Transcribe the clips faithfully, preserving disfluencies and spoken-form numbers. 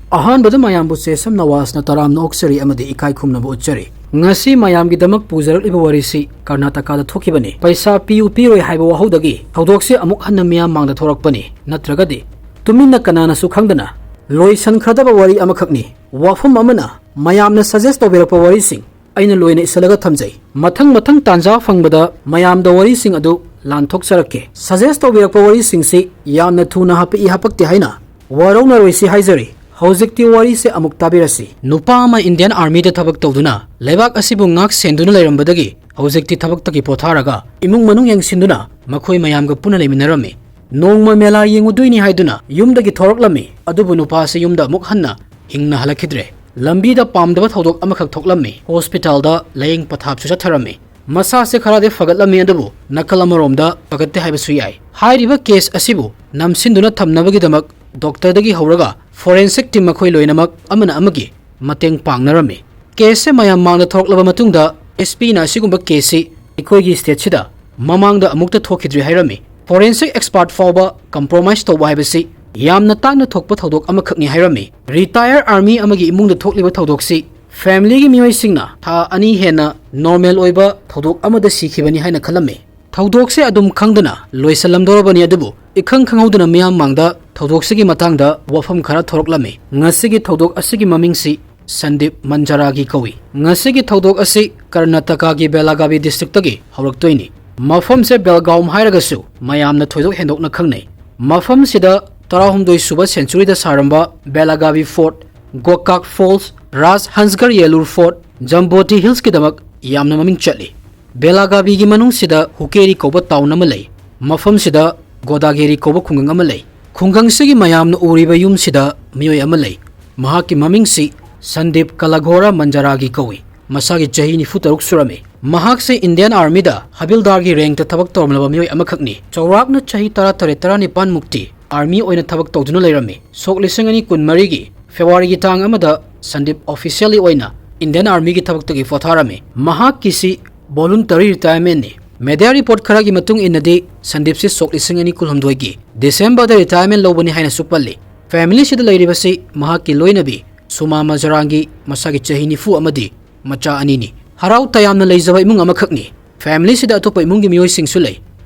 ꯑꯍꯥꯟꯕꯗ ꯃꯌꯥꯝꯕꯨ ꯆꯦꯁꯝ ꯅꯋꯥꯖꯅ ꯇꯔꯥꯝꯅ ꯑꯣꯛꯆꯔꯤ ꯑꯃꯗꯤ ꯏꯀꯥꯏ ꯈꯨꯝꯅꯕ ꯎꯠꯆꯔꯤ꯫ ꯉꯁꯤ ꯃꯌꯥꯝꯒꯤꯗꯃꯛ ꯄꯨꯖꯔꯛꯂꯤꯕ ꯋꯥꯔꯤꯁꯤ ꯀꯔꯅꯥꯇꯀꯥꯗ ꯊꯣꯛꯈꯤꯕꯅꯤ꯫ ꯄꯩꯁꯥ ꯄꯤꯌꯨ ꯄꯤꯔꯣꯏ ꯍꯥꯏꯕ ꯋꯥꯍꯧꯗꯒꯤ ꯊꯧꯗꯣꯛꯁꯦ ꯑꯃꯨꯛ ꯍꯟꯅ ꯃꯤꯌꯥꯝ ꯃꯥꯡꯗ ꯊꯣꯔꯛꯄꯅꯤ꯫ ꯅꯠꯇ꯭ꯔꯒꯗꯤ ꯇꯨꯃꯤꯟꯅ ꯀꯅꯥꯅꯁꯨ ꯈꯪꯗꯅ ꯂꯣꯏꯁꯟꯈ꯭ꯔꯗꯕ ꯋꯥꯔꯤ ꯑꯃꯈꯛꯅꯤ꯫ ꯋꯥꯐꯝ ꯑꯃꯅ ꯃꯌꯥꯝꯅ suggest ꯇꯧꯕꯤꯔꯛꯄ ꯋꯥꯔꯤꯁꯤꯡ ꯑꯩꯅ ꯂꯣꯏꯅ ꯏꯁꯤꯜꯂꯒ ꯊꯝꯖꯩ꯫ ꯃꯊꯪ ꯃꯊꯪ ꯇꯥꯟꯖꯥ ꯐꯪꯕꯗ ꯃꯌꯥꯝꯗ ꯋꯥꯔꯤꯁꯤꯡ ꯑꯗꯨ ꯂꯥꯟꯊꯣꯛꯆꯔꯛꯀꯦ꯫ Suggest ꯇꯧꯕꯤꯔꯛꯄ ꯋꯥꯔꯤꯁꯤꯡꯁꯤ ꯌꯥꯝꯅ ꯊꯨꯅ ꯍꯥꯄꯛꯏ ꯍꯥꯄꯛꯇꯦ ꯍꯥꯏꯅ ꯋꯥꯔꯧꯅꯔꯣꯏꯁꯤ ꯍꯥꯏꯖꯔꯤ꯫ ꯍꯧꯖꯤꯛꯇꯤ ꯋꯥꯔꯤꯁꯦ ꯑꯃꯨꯛ ꯇꯥꯕꯤꯔꯁꯤ꯫ ꯅꯨꯄꯥ ꯑꯃ Indian Armyꯗ ꯊꯕꯛ ꯇꯧꯗꯨꯅ ꯂꯩꯕꯥꯛ ꯑꯁꯤꯕꯨ ꯉꯥꯛ ꯁꯦꯟꯗꯨꯅ ꯂꯩꯔꯝꯕꯗꯒꯤ ꯍꯧꯖꯤꯛꯇꯤ ꯊꯕꯛꯇꯒꯤ ꯄꯣꯊꯥꯔꯒ ꯏꯃꯨꯡ ꯃꯅꯨꯡ ꯌꯦꯡꯁꯤꯟꯗꯨꯅ ꯃꯈꯣꯏ ꯃꯌꯥꯝꯒ ꯄꯨꯟꯅ ꯂꯩꯃꯤꯟꯅꯔꯝꯃꯤ꯫ ꯅꯣꯡꯃ ꯃꯦꯂꯥ ꯌꯦꯡꯉꯨꯗꯣꯏꯅꯤ ꯍꯥꯏꯗꯨꯅ ꯌꯨꯝꯗꯒꯤ ꯊꯣꯔꯛꯂꯝꯃꯤ, ꯑꯗꯨꯕꯨ ꯅꯨꯄꯥ ꯑꯁꯤ ꯌꯨꯝꯗ ꯑꯃꯨꯛ ꯍꯟꯅ ꯍꯤꯡꯅ ꯍꯜꯂꯛꯈꯤꯗ꯭ꯔꯦ꯫ ꯂꯝꯕꯤꯗ ꯄꯥꯝꯗꯕ ꯊꯧꯗꯣꯛ ꯑꯃꯈꯛ ꯊꯣꯛꯂꯝꯃꯤ꯫ ꯍꯣꯁꯄꯤꯇꯥꯜꯗ ꯂꯥꯌꯦꯡ ꯄꯊꯥꯞꯁꯨ ꯆꯠꯊꯔꯝꯃꯤ꯫ ꯃꯁꯥꯁꯦ ꯈꯔꯗꯤ ꯐꯒꯠꯂꯝꯃꯤ, ꯑꯗꯨꯕꯨ ꯅꯥꯀꯜ ꯑꯃꯔꯣꯝꯗ ꯐꯒꯠꯇꯦ ꯍꯥꯏꯕꯁꯨ ꯌꯥꯏ꯫ ꯍꯥꯏꯔꯤꯕ case ꯑꯁꯤꯕꯨ ꯅꯝꯁꯤꯟꯗꯨꯅ ꯊꯝꯅꯕꯒꯤꯗꯃꯛ ꯗꯣꯛꯇꯔꯗꯒꯤ ꯍꯧꯔꯒ forensic team ꯃꯈꯣꯏ ꯂꯣꯏꯅꯃꯛ ꯑꯃꯅ ꯑꯃꯒꯤ ꯃꯇꯦꯡ ꯄꯥꯡꯅꯔꯝꯃꯤ꯫ Caseꯁꯦ ꯃꯌꯥꯝ ꯃꯥꯡꯗ ꯊꯣꯔꯛꯂꯕ ꯃꯇꯨꯡꯗ SPꯅ ꯑꯁꯤꯒꯨꯝꯕ caseꯁꯤ ꯑꯩꯈꯣꯏꯒꯤ stateꯁꯤꯗ ꯃꯃꯥꯡꯗ ꯑꯃꯨꯛꯇ ꯊꯣꯛꯈꯤꯗ꯭ꯔꯤ ꯍꯥꯏꯔꯝꯃꯤ꯫ Forensic expert ꯐꯥꯎꯕ compromise ꯇꯧꯕ ꯍꯥꯏꯕꯁꯤ ꯌꯥꯝꯅ ꯇꯥꯡꯅ ꯊꯣꯛꯄ ꯊꯧꯗꯣꯛ ꯑꯃꯈꯛꯅꯤ ꯍꯥꯏꯔꯝꯃꯤ꯫ Retire army ꯑꯃꯒꯤ ꯏꯃꯨꯡꯗ ꯊꯣꯛꯂꯤꯕ ꯊꯧꯗꯣꯛꯁꯤ familyꯒꯤ ꯃꯤꯑꯣꯏꯁꯤꯡꯅ ꯊꯥ ꯑꯅꯤ ꯍꯦꯟꯅ normal ꯑꯣꯏꯕ ꯊꯧꯗꯣꯛ ꯑꯃꯗ ꯁꯤꯈꯤꯕꯅꯤ ꯍꯥꯏꯅ ꯈꯜꯂꯝꯃꯤ꯫ ꯊꯧꯗꯣꯛꯁꯦ ꯑꯗꯨꯝ ꯈꯪꯗꯅ ꯂꯣꯏꯁꯤꯜꯂꯝꯗꯧꯔꯕꯅꯤ, ꯑꯗꯨꯕꯨ ꯏꯈꯪ ꯈꯪꯍꯧꯗꯅ ꯃꯤꯌꯥꯝ ꯃꯥꯡꯗ ꯊꯧꯗꯣꯛꯁꯤꯒꯤ ꯃꯇꯥꯡꯗ ꯋꯥꯐꯝ ꯈꯔ ꯊꯣꯔꯛꯂꯝꯃꯤ꯫ ꯉꯁꯤꯒꯤ ꯊꯧꯗꯣꯛ ꯑꯁꯤꯒꯤ ꯃꯃꯤꯡꯁꯤ ꯁꯟꯗꯤꯞ ꯃꯟꯖꯥꯔꯥꯒꯤ ꯀꯧꯏ꯫ ꯉꯁꯤꯒꯤ ꯊꯧꯗꯣꯛ ꯑꯁꯤ ꯀꯔꯅꯥꯇꯀꯥꯒꯤ ꯕꯦꯂꯥꯒꯥꯕꯤ districtꯇꯒꯤ ꯍꯧꯔꯛꯇꯣꯏꯅꯤ꯫ ꯃꯐꯝꯁꯦ ꯕꯦꯜꯒꯥꯎꯝ ꯍꯥꯏꯔꯒꯁꯨ ꯃꯌꯥꯝꯅ ꯊꯣꯏꯗꯣꯛ ꯍꯦꯟꯗꯣꯛꯅ ꯈꯪꯅꯩ꯫ ꯃꯐꯝꯁꯤꯗ ꯇꯔꯥꯍꯨꯝꯗꯣꯏ ꯁꯨꯕ centuryꯗ ꯁꯥꯔꯝꯕ ꯕꯦꯂꯥꯒꯥꯕꯤ Fort, ꯒꯣꯀꯥꯛ Falls, ꯔꯥꯖ ꯍꯟꯁꯒꯔ ꯌꯦꯂꯨꯔ Fort, ꯖꯝꯕꯣꯇꯤ Hillsꯀꯤꯗꯃꯛ ꯌꯥꯝꯅ ꯃꯃꯤꯡ ꯆꯠꯂꯤ꯫ ꯕꯦꯂꯥꯒꯥꯕꯤꯒꯤ ꯃꯅꯨꯡꯁꯤꯗ ꯍꯨꯀꯦꯔꯤ ꯀꯧꯕ town ꯑꯃ ꯂꯩ꯫ ꯃꯐꯝꯁꯤꯗ ꯒꯣꯗꯥꯒꯦꯔꯤ ꯀꯧꯕ ꯈꯨꯡꯒꯪ ꯑꯃ ꯂꯩ꯫ ꯈꯨꯡꯒꯪꯁꯤꯒꯤ ꯃꯌꯥꯝꯅ ꯎꯔꯤꯕ ꯌꯨꯝꯁꯤꯗ ꯃꯤꯑꯣꯏ ꯑꯃ ꯂꯩ꯫ ꯃꯍꯥꯛꯀꯤ ꯃꯃꯤꯡꯁꯤ ꯁꯟꯗꯤꯞ ꯀꯂꯥꯘꯣꯔꯥ ꯃꯟꯖꯥꯔꯥꯒꯤ ꯀꯧꯏ꯫ ꯃꯁꯥꯒꯤ ꯆꯍꯤ ꯅꯤꯐꯨ ꯇꯔꯨꯛ ꯁꯨꯔꯝꯃꯤ꯫ ꯃꯍꯥꯛꯁꯤ Indian Armyꯗ ꯍꯕꯤꯜꯗꯥꯔꯒꯤ rankꯇ ꯊꯕꯛ ꯇꯧꯔꯝꯂꯕ ꯃꯤꯑꯣꯏ ꯑꯃꯈꯛꯅꯤ꯫ ꯆꯥꯎꯔꯥꯛꯅ ꯆꯍꯤ ꯇꯔꯥꯇꯔꯦꯠ ꯇꯔꯥꯅꯤꯄꯥꯟ ꯃꯨꯛꯇꯤ army ꯑꯣꯏꯅ ꯊꯕꯛ ꯇꯧꯗꯨꯅ ꯂꯩꯔꯝꯃꯤ꯫ ꯁꯣꯛ ꯂꯤꯁꯤꯡ ꯑꯅꯤ ꯀꯨꯟꯃꯔꯤꯒꯤ Februaryꯒꯤ ꯇꯥꯡ ꯑꯃꯗ ꯁꯟꯗꯤꯞ officially ꯑꯣꯏꯅ Indian Armyꯒꯤ ꯊꯕꯛꯇꯒꯤ ꯄꯣꯊꯥꯔꯝꯃꯤ꯫ ꯃꯍꯥꯛꯀꯤꯁꯤ voluntary retirementꯅꯤ꯫ Media report ꯈꯔꯒꯤ ꯃꯇꯨꯡ ꯏꯟꯅꯗꯤ ꯁꯟꯗꯤꯞꯁꯤ ꯁꯣꯛ ꯂꯤꯁꯤꯡ ꯑꯅꯤ ꯀꯨꯟꯍꯨꯝꯗꯣꯏꯒꯤ Decemberꯗ retirement ꯂꯧꯕꯅꯤ ꯍꯥꯏꯅꯁꯨ ꯄꯜꯂꯤ꯫ Family ꯁꯤꯗ ꯂꯩꯔꯤꯕꯁꯤ ꯃꯍꯥꯛꯀꯤ ꯂꯣꯏꯅꯕꯤ ꯁꯨꯃꯥ ꯃꯖꯔꯥꯡꯒꯤ ꯃꯁꯥꯒꯤ ꯆꯍꯤ ꯅꯤꯐꯨ ꯑꯃꯗꯤ ꯃꯆꯥ ꯑꯅꯤꯅꯤ꯫ ꯍꯔꯥꯎ ꯇꯌꯥꯝꯅ ꯂꯩꯖꯕ ꯏꯃꯨꯡ ꯑꯃꯈꯛꯅꯤ꯫ Family ꯁꯤꯗ ꯑꯇꯣꯞꯄ ꯏꯃꯨꯡꯒꯤ ꯃꯤꯑꯣꯏꯁꯤꯡꯁꯨ ꯂꯩ꯫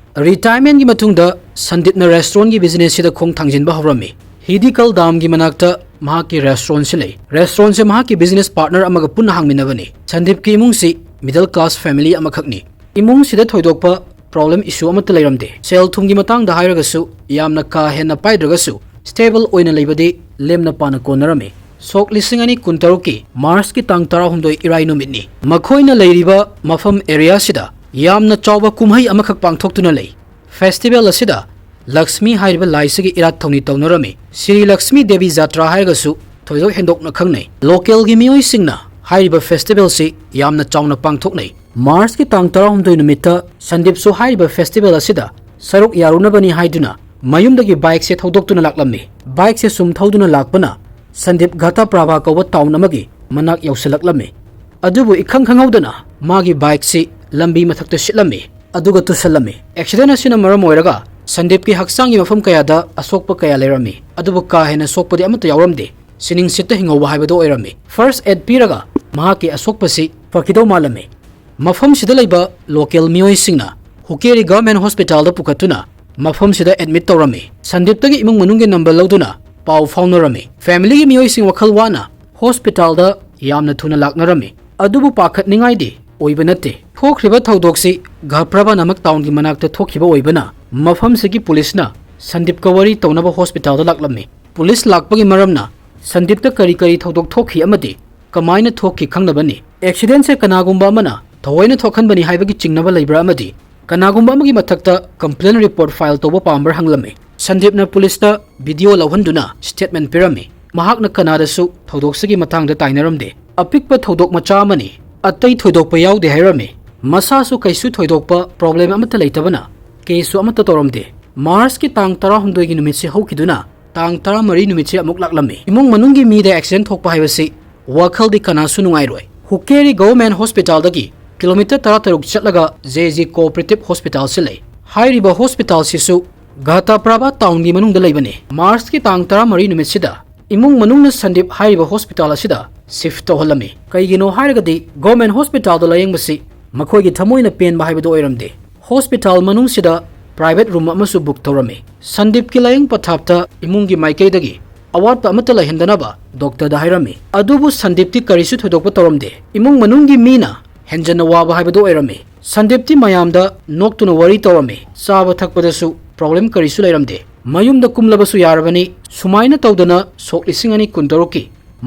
Retirement ꯀꯤ ꯃꯇꯨꯡꯗ ꯁꯟꯗꯤꯞꯅ restaurant ꯀꯤ business ꯁꯤꯗ ꯈꯣꯡ ꯊꯥꯡꯖꯤꯟꯕ ꯍꯧꯔꯝꯃꯤ꯫ ꯍꯤꯗꯤꯀꯜ ꯗꯥꯝꯒꯤ ꯃꯅꯥꯛꯇ ꯃꯍꯥꯛꯀꯤ restaurant ꯁꯤ ꯂꯩ꯫ Restaurant ꯁꯦ ꯃꯍꯥꯛꯀꯤ business partner ꯑꯃꯒ ꯄꯨꯟꯅ ꯍꯥꯡꯃꯤꯟꯅꯕꯅꯤ꯫ ꯁꯟꯗꯤꯞꯀꯤ ꯏꯃꯨꯡꯁꯤ middle class family ꯑꯃꯈꯛꯅꯤ꯫ ꯏꯃꯨꯡꯁꯤꯗ ꯊꯣꯏꯗꯣꯛꯄ problem issue ꯑꯃꯠꯇ ꯂꯩꯔꯝꯗꯦ꯫ ꯁꯦꯜ ꯊꯨꯝꯒꯤ ꯃꯇꯥꯡꯗ ꯍꯥꯏꯔꯒꯁꯨ ꯌꯥꯝꯅ ꯀꯥ ꯍꯦꯟꯅ ꯄꯥꯏꯗ꯭ꯔꯒꯁꯨ stable ꯑꯣꯏꯅ ꯂꯩꯕꯗꯤ ꯂꯦꯝꯅ ꯄꯥꯅ ꯀꯣꯟꯅꯔꯝꯃꯤ꯫ ꯁꯣꯛ ꯂꯤꯁꯤꯡ ꯑꯅꯤ ꯀꯨꯟꯇꯔꯨꯛꯀꯤ March ꯀꯤ ꯇꯥꯡ ꯇꯔꯥꯍꯨꯝꯗꯣꯏ ꯏꯔꯥꯏ ꯅꯨꯃꯤꯠꯅꯤ꯫ ꯃꯈꯣꯏꯅ ꯂꯩꯔꯤꯕ ꯃꯐꯝ area ꯁꯤꯗ ꯌꯥꯝꯅ ꯆꯥꯎꯕ ꯀꯨꯝꯍꯩ ꯑꯃꯈꯛ ꯄꯥꯡꯊꯣꯛꯇꯨꯅ ꯂꯩ꯫ Festival ꯑꯁꯤꯗ ꯂꯛꯁꯃꯤ ꯍꯥꯏꯔꯤꯕ ꯂꯥꯏꯁꯤꯒꯤ ꯏꯔꯥꯠ ꯊꯧꯅꯤ ꯇꯧꯅꯔꯝꯃꯤ꯫ ꯁ꯭ꯔꯤ ꯂꯛꯁꯃꯤ ꯗꯦꯕꯤ ꯖꯥꯇ꯭ꯔꯥ ꯍꯥꯏꯔꯒꯁꯨ ꯊꯣꯏꯗꯣꯛ ꯍꯦꯟꯗꯣꯛꯅ ꯈꯪꯅꯩ꯫ Local ꯒꯤ ꯃꯤꯑꯣꯏꯁꯤꯡꯅ ꯍꯥꯏꯔꯤꯕ festival ꯁꯤ ꯌꯥꯝꯅ ꯆꯥꯎꯅ ꯄꯥꯡꯊꯣꯛꯅꯩ꯫ March ꯀꯤ ꯇꯥꯡ ꯇꯔꯥꯍꯨꯝꯗꯣꯏ ꯅꯨꯃꯤꯠꯇ ꯁꯟꯗꯤꯞꯁꯨ ꯍꯥꯏꯔꯤꯕ festival ꯑꯁꯤꯗ ꯁꯔꯨꯛ ꯌꯥꯔꯨꯅꯕꯅꯤ ꯍꯥꯏꯗꯨꯅ ꯃꯌꯨꯝꯗꯒꯤ bike ꯁꯦ ꯊꯧꯗꯣꯛꯇꯨꯅ ꯂꯥꯛꯂꯝꯃꯤ꯫ Bike ꯁꯦ ꯁꯨꯝ ꯊꯧꯗꯨꯅ ꯂꯥꯛꯄꯅ ꯁꯟꯗꯤꯞ ꯘꯇꯥꯄ꯭ꯔꯚꯥ ꯀꯧꯕ town ꯑꯃꯒꯤ ꯃꯅꯥꯛ ꯌꯧꯁꯤꯜꯂꯛꯂꯝꯃꯤ꯫ ꯑꯗꯨꯕꯨ ꯏꯈꯪ ꯈꯪꯍꯧꯗꯅ ꯃꯥꯒꯤ bike ꯁꯤ ꯂꯝꯕꯤ ꯃꯊꯛꯇ ꯁꯤꯠꯂꯝꯃꯤ, ꯑꯗꯨꯒ ꯇꯨꯁꯜꯂꯝꯃꯤ꯫ Accident ꯑꯁꯤꯅ ꯃꯔꯝ ꯑꯣꯏꯔꯒ ꯁꯟꯗꯤꯞꯀꯤ ꯍꯛꯆꯥꯡꯒꯤ ꯃꯐꯝ ꯀꯌꯥꯗ ꯑꯁꯣꯛꯄ ꯀꯌꯥ ꯂꯩꯔꯝꯃꯤ, ꯑꯗꯨꯕꯨ ꯀꯥ ꯍꯦꯟꯅ ꯁꯣꯛꯄꯗꯤ ꯑꯃꯠꯇ ꯌꯥꯎꯔꯝꯗꯦ꯫ ꯁꯤꯅꯤꯡ ꯁꯤꯠꯇ ꯍꯤꯡꯍꯧꯕ ꯍꯥꯏꯕꯗꯨ ꯑꯣꯏꯔꯝꯃꯤ꯫ First aid ꯄꯤꯔꯒ ꯃꯍꯥꯛꯀꯤ ꯑꯁꯣꯛꯄꯁꯤ ꯐꯈꯤꯗꯧ ꯃꯥꯜꯂꯝꯃꯤ꯫ ꯃꯐꯝꯁꯤꯗ ꯂꯩꯕ local ꯃꯤꯑꯣꯏꯁꯤꯡꯅ ꯍꯨꯀꯦꯔꯤ Government Hospital ꯗ ꯄꯨꯈꯠꯇꯨꯅ ꯃꯐꯝꯁꯤꯗ admit ꯇꯧꯔꯝꯃꯤ꯫ ꯁꯟꯗꯤꯞꯇꯒꯤ ꯏꯃꯨꯡ ꯃꯅꯨꯡꯒꯤ number ꯂꯧꯗꯨꯅ ꯄꯥꯎ ꯐꯥꯎꯅꯔꯝꯃꯤ꯫ Family ꯒꯤ ꯃꯤꯑꯣꯏꯁꯤꯡ ꯋꯥꯈꯜ ꯋꯥꯅ hospital ꯗ ꯌꯥꯝꯅ ꯊꯨꯅ ꯂꯥꯛꯅꯔꯝꯃꯤ꯫ ꯑꯗꯨꯕꯨ ꯄꯥꯈꯠꯅꯤꯡꯉꯥꯏꯗꯤ ꯑꯣꯏꯕ ꯅꯠꯇꯦ꯫ ꯊꯣꯛꯈ꯭ꯔꯤꯕ ꯊꯧꯗꯣꯛꯁꯤ ꯘꯄ꯭ꯔꯚꯥ ꯅꯥꯃꯛ town ꯒꯤ ꯃꯅꯥꯛꯇ ꯊꯣꯛꯈꯤꯕ ꯑꯣꯏꯕꯅ ꯃꯐꯝꯁꯤꯒꯤ police ꯅ ꯁꯟꯗꯤꯞꯀ ꯋꯥꯔꯤ ꯇꯧꯅꯕ hospital ꯗ ꯂꯥꯛꯂꯝꯃꯤ꯫ Police ꯂꯥꯛꯄꯒꯤ ꯃꯔꯝꯅ ꯁꯟꯗꯤꯞꯇ ꯀꯔꯤ ꯀꯔꯤ ꯊꯧꯗꯣꯛ ꯊꯣꯛꯈꯤ ꯑꯃꯗꯤ ꯀꯃꯥꯏꯅ ꯊꯣꯛꯈꯤ ꯈꯪꯅꯕꯅꯤ꯫ Accident ꯁꯦ ꯀꯅꯥꯒꯨꯝꯕ ꯑꯃꯅ ꯊꯑꯣꯏꯅ ꯊꯣꯛꯍꯟꯕꯅꯤ ꯍꯥꯏꯕꯒꯤ ꯆꯤꯡꯅꯕ ꯂꯩꯕ꯭ꯔꯥ ꯑꯃꯗꯤ ꯀꯅꯥꯒꯨꯝꯕ ꯑꯃꯒꯤ ꯃꯊꯛꯇ complaint report file ꯇꯧꯕ ꯄꯥꯝꯕ꯭ꯔꯥ ꯍꯪꯂꯝꯃꯤ꯫ ꯁꯟꯗꯤꯞꯅ police ꯇ video ꯂꯧꯍꯟꯗꯨꯅ statement ꯄꯤꯔꯝꯃꯤ꯫ ꯃꯍꯥꯛꯅ ꯀꯅꯥꯗꯁꯨ ꯊꯧꯗꯣꯛꯁꯤꯒꯤ ꯃꯇꯥꯡꯗ ꯇꯥꯏꯅꯔꯝꯗꯦ꯫ ꯑꯄꯤꯛꯄ ꯊꯧꯗꯣꯛ ꯃꯆꯥ ꯑꯃꯅꯤ, ꯑꯇꯩ ꯊꯣꯏꯗꯣꯛꯄ ꯌꯥꯎꯗꯦ ꯍꯥꯏꯔꯝꯃꯤ꯫ ꯃꯁꯥꯁꯨ ꯀꯩꯁꯨ ꯊꯣꯏꯗꯣꯛꯄ problem ꯑꯃꯠꯇ ꯂꯩꯇꯕꯅ case ꯁꯨ ꯑꯃꯠꯇ ꯇꯧꯔꯝꯗꯦ꯫ March ꯀꯤ ꯇꯥꯡ ꯇꯔꯥꯍꯨꯝꯗꯣꯏꯒꯤ ꯅꯨꯃꯤꯠꯁꯤ ꯍꯧꯈꯤꯗꯨꯅ ꯇꯥꯡ ꯇꯔꯥꯃꯔꯤ ꯅꯨꯃꯤꯠꯁꯤ ꯑꯃꯨꯛ ꯂꯥꯛꯂꯝꯃꯤ꯫ ꯏꯃꯨꯡ ꯃꯅꯨꯡꯒꯤ ꯃꯤꯗ accident ꯊꯣꯛꯄ ꯍꯥꯏꯕꯁꯤ ꯋꯥꯈꯜꯗꯤ ꯀꯅꯥꯁꯨ ꯅꯨꯡꯉꯥꯏꯔꯣꯏ꯫ ꯍꯨꯀꯦꯔꯤ Government Hospital ꯗꯒꯤ kilometre ꯇꯔꯥꯇꯔꯨꯛ ꯆꯠꯂꯒ J J Cooperative Hospital ꯁꯤ ꯂꯩ꯫ ꯍꯥꯏꯔꯤꯕ hospital ꯁꯤꯁꯨ ꯘꯇꯄ꯭ꯔꯚꯥ ꯇꯥꯎꯟꯒꯤ ꯃꯅꯨꯡꯗ ꯂꯩꯕꯅꯤ꯫ ꯃꯥꯔꯆꯀꯤ ꯇꯥꯡ ꯇꯔꯥꯃꯔꯤ ꯅꯨꯃꯤꯠꯁꯤꯗ ꯏꯃꯨꯡ ꯃꯅꯨꯡꯅ ꯁꯟꯗꯤꯞ ꯍꯥꯏꯔꯤꯕ ꯍꯣꯁꯄꯤꯇꯥꯜ ꯑꯁꯤꯗ ꯁꯤꯐ ꯇꯧꯍꯜꯂꯝꯃꯤ꯫ ꯀꯩꯒꯤꯅꯣ ꯍꯥꯏꯔꯒꯗꯤ ꯒꯣꯔꯃꯦꯟ ꯍꯣꯁꯄꯤꯇꯥꯜꯗ ꯂꯥꯌꯦꯡꯕꯁꯤ ꯃꯈꯣꯏꯒꯤ ꯊꯃꯣꯏꯅ ꯄꯦꯟꯕ ꯍꯥꯏꯕꯗꯨ ꯑꯣꯏꯔꯝꯗꯦ꯫ ꯍꯣꯁꯄꯤꯇꯥꯜ ꯃꯅꯨꯡꯁꯤꯗ ꯄ꯭ꯔꯥꯏꯚꯦꯠ ꯔꯨꯝ ꯑꯃꯁꯨ ꯕꯨꯛ ꯇꯧꯔꯝꯃꯤ꯫ ꯁꯟꯗꯤꯞꯀꯤ ꯂꯥꯌꯦꯡ ꯄꯊꯥꯞꯇ ꯏꯃꯨꯡꯒꯤ ꯃꯥꯏꯀꯩꯗꯒꯤ ꯑꯋꯥꯠꯄ ꯑꯃꯠꯇ ꯂꯩꯍꯟꯗꯅꯕ ꯗꯣꯛꯇꯔꯗ ꯍꯥꯏꯔꯝꯃꯤ꯫ ꯑꯗꯨꯕꯨ ꯁꯟꯗꯤꯞꯇꯤ ꯀꯔꯤꯁꯨ ꯊꯣꯏꯗꯣꯛꯄ ꯇꯧꯔꯝꯗꯦ꯫ ꯏꯃꯨꯡ ꯃꯅꯨꯡꯒꯤ ꯃꯤꯅ ꯍꯦꯟꯖꯟꯅ ꯋꯥꯕ ꯍꯥꯏꯕꯗꯨ ꯑꯣꯏꯔꯝꯃꯤ꯫ ꯁꯟꯗꯤꯞꯇꯤ ꯃꯌꯥꯝꯗ ꯅꯣꯛꯇꯨꯅ ꯋꯥꯔꯤ ꯇꯧꯔꯝꯃꯤ꯫ ꯆꯥꯕ ꯊꯛꯄꯗꯁꯨ ꯄ꯭ꯔꯣꯕ꯭ꯂꯦꯝ ꯀꯔꯤꯁꯨ ꯂꯩꯔꯝꯗꯦ꯫ ꯃꯌꯨꯝꯗ ꯀꯨꯝꯂꯕꯁꯨ ꯌꯥꯔꯕꯅꯤ꯫ ꯁꯨꯃꯥꯏꯅ ꯇꯧꯗꯅ ꯁꯣꯛ ꯂꯤꯁꯤꯡ ꯑꯅꯤ ꯀꯨꯟꯇꯔꯨꯛꯀꯤ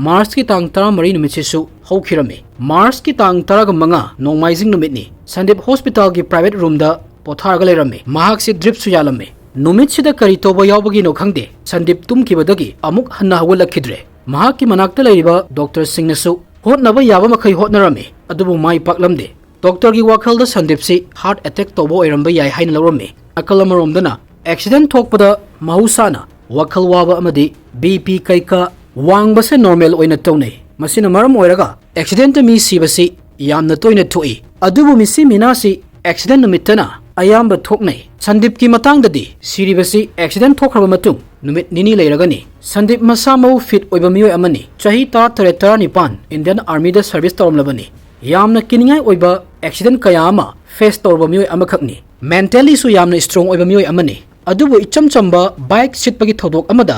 ꯃꯥꯔꯆꯀꯤ ꯇꯥꯡ ꯇꯔꯥꯃꯔꯤ ꯅꯨꯃꯤꯠꯁꯤꯁꯨ ꯍꯧꯈꯤꯔꯝꯃꯤ꯫ ꯃꯥꯔꯆꯀꯤ ꯇꯥꯡ ꯇꯔꯥꯒ ꯃꯉꯥ ꯅꯣꯡꯃꯥꯏꯖꯤꯡ ꯅꯨꯃꯤꯠꯅꯤ꯫ ꯁꯟꯗꯤꯞ ꯍꯣꯁꯄꯤꯇꯥꯜꯒꯤ ꯄ꯭ꯔꯥꯏꯚꯦꯠ ꯔꯨꯝꯗ ꯄꯣꯊꯥꯔꯒ ꯂꯩꯔꯝꯃꯤ꯫ ꯃꯍꯥꯛꯁꯤ ꯗ꯭ꯔꯤꯞꯁꯨ ꯌꯥꯜꯂꯝꯃꯤ꯫ ꯅꯨꯃꯤꯠꯁꯤꯗ ꯀꯔꯤ ꯇꯧꯕ ꯌꯥꯎꯕꯒꯤꯅꯣ ꯈꯪꯗꯦ, ꯁꯟꯗꯤꯞ ꯇꯨꯝꯈꯤꯕꯗꯒꯤ ꯑꯃꯨꯛ ꯍꯟꯅ ꯍꯧꯒꯠꯂꯛꯈꯤꯗ꯭ꯔꯦ꯫ ꯃꯍꯥꯛꯀꯤ ꯃꯅꯥꯛꯇ ꯂꯩꯔꯤꯕ ꯗꯣꯛꯇꯔꯁꯤꯡꯅꯁꯨ ꯍꯣꯠꯅꯕ ꯌꯥꯕ ꯃꯈꯩ ꯍꯣꯠꯅꯔꯝꯃꯤ, ꯑꯗꯨꯕꯨ ꯃꯥꯏ ꯄꯥꯛꯂꯝꯗꯦ꯫ ꯗꯣꯛꯇꯔꯒꯤ ꯋꯥꯈꯜꯗ ꯁꯟꯗꯤꯞꯁꯤ ꯍꯥꯔꯠ ꯑꯦꯇꯦꯛ ꯇꯧꯕ ꯑꯣꯏꯔꯝꯕ ꯌꯥꯏ ꯍꯥꯏꯅ ꯂꯧꯔꯝꯃꯤ꯫ ꯅꯥꯀꯜ ꯑꯃꯔꯣꯝꯗꯅ ꯑꯦꯛꯁꯤꯗꯦꯟ ꯊꯣꯛꯄꯗ ꯃꯍꯧꯁꯥꯅ ꯋꯥꯈꯜ ꯋꯥꯕ ꯑꯃꯗꯤ ꯕꯤ ꯄꯤ ꯀꯩꯀꯥ ꯋꯥꯡꯕꯁꯦ ꯅꯣꯔꯃꯦꯜ ꯑꯣꯏꯅ ꯇꯧꯅꯩ꯫ ꯃꯁꯤꯅ ꯃꯔꯝ ꯑꯣꯏꯔꯒ ꯑꯦꯛꯁꯤꯗꯦꯟꯇ ꯃꯤ ꯁꯤꯕꯁꯤ ꯌꯥꯝꯅ ꯇꯣꯏꯅ ꯊꯣꯛꯏ꯫ ꯑꯗꯨꯕꯨ ꯃꯤꯁꯤ ꯃꯤꯅꯥꯁꯤ ꯑꯦꯛꯁꯤꯗꯦꯟ ꯅꯨꯃꯤꯠꯇꯅ ꯑꯌꯥꯝꯕ ꯊꯣꯛꯅꯩ꯫ ꯁꯟꯗꯤꯞꯀꯤ ꯃꯇꯥꯡꯗꯗꯤ ꯁꯤꯔꯤꯕꯁꯤ ꯑꯦꯛꯁꯤꯗꯦꯟ ꯊꯣꯛꯈ꯭ꯔꯕ ꯃꯇꯨꯡ ꯅꯨꯃꯤꯠ ꯅꯤꯅꯤ ꯂꯩꯔꯒꯅꯤ꯫ ꯁꯟꯗꯤꯞ ꯃꯁꯥ ꯃꯎ ꯐꯤꯠ ꯑꯣꯏꯕ ꯃꯤꯑꯣꯏ ꯑꯃꯅꯤ꯫ ꯆꯍꯤ ꯇꯔꯥꯇꯔꯦꯠ ꯇꯔꯥꯅꯤꯄꯥꯟ ꯏꯟꯗꯤꯌꯟ ꯑꯥꯔꯃꯤꯗ ꯁꯔꯚꯤꯁ ꯇꯧꯔꯝꯂꯕꯅꯤ꯫ ꯌꯥꯝꯅ ꯀꯤꯅꯤꯡꯉꯥꯏ ꯑꯣꯏꯕ ꯑꯦꯛꯁꯤꯗꯦꯟ ꯀꯌꯥ ꯑꯃ ꯐꯦꯁ ꯇꯧꯔꯕ ꯃꯤꯑꯣꯏ ꯑꯃꯈꯛꯅꯤ꯫ ꯃꯦꯟꯇꯦꯜꯂꯤꯁꯨ ꯌꯥꯝꯅ ꯏꯁꯇ꯭ꯔꯣꯡ ꯑꯣꯏꯕ ꯃꯤꯑꯣꯏ ꯑꯃꯅꯤ꯫ ꯑꯗꯨꯕꯨ ꯏꯆꯝ ꯆꯝꯕ ꯕꯥꯏꯛ ꯁꯤꯠꯄꯒꯤ ꯊꯧꯗꯣꯛ ꯑꯃꯗ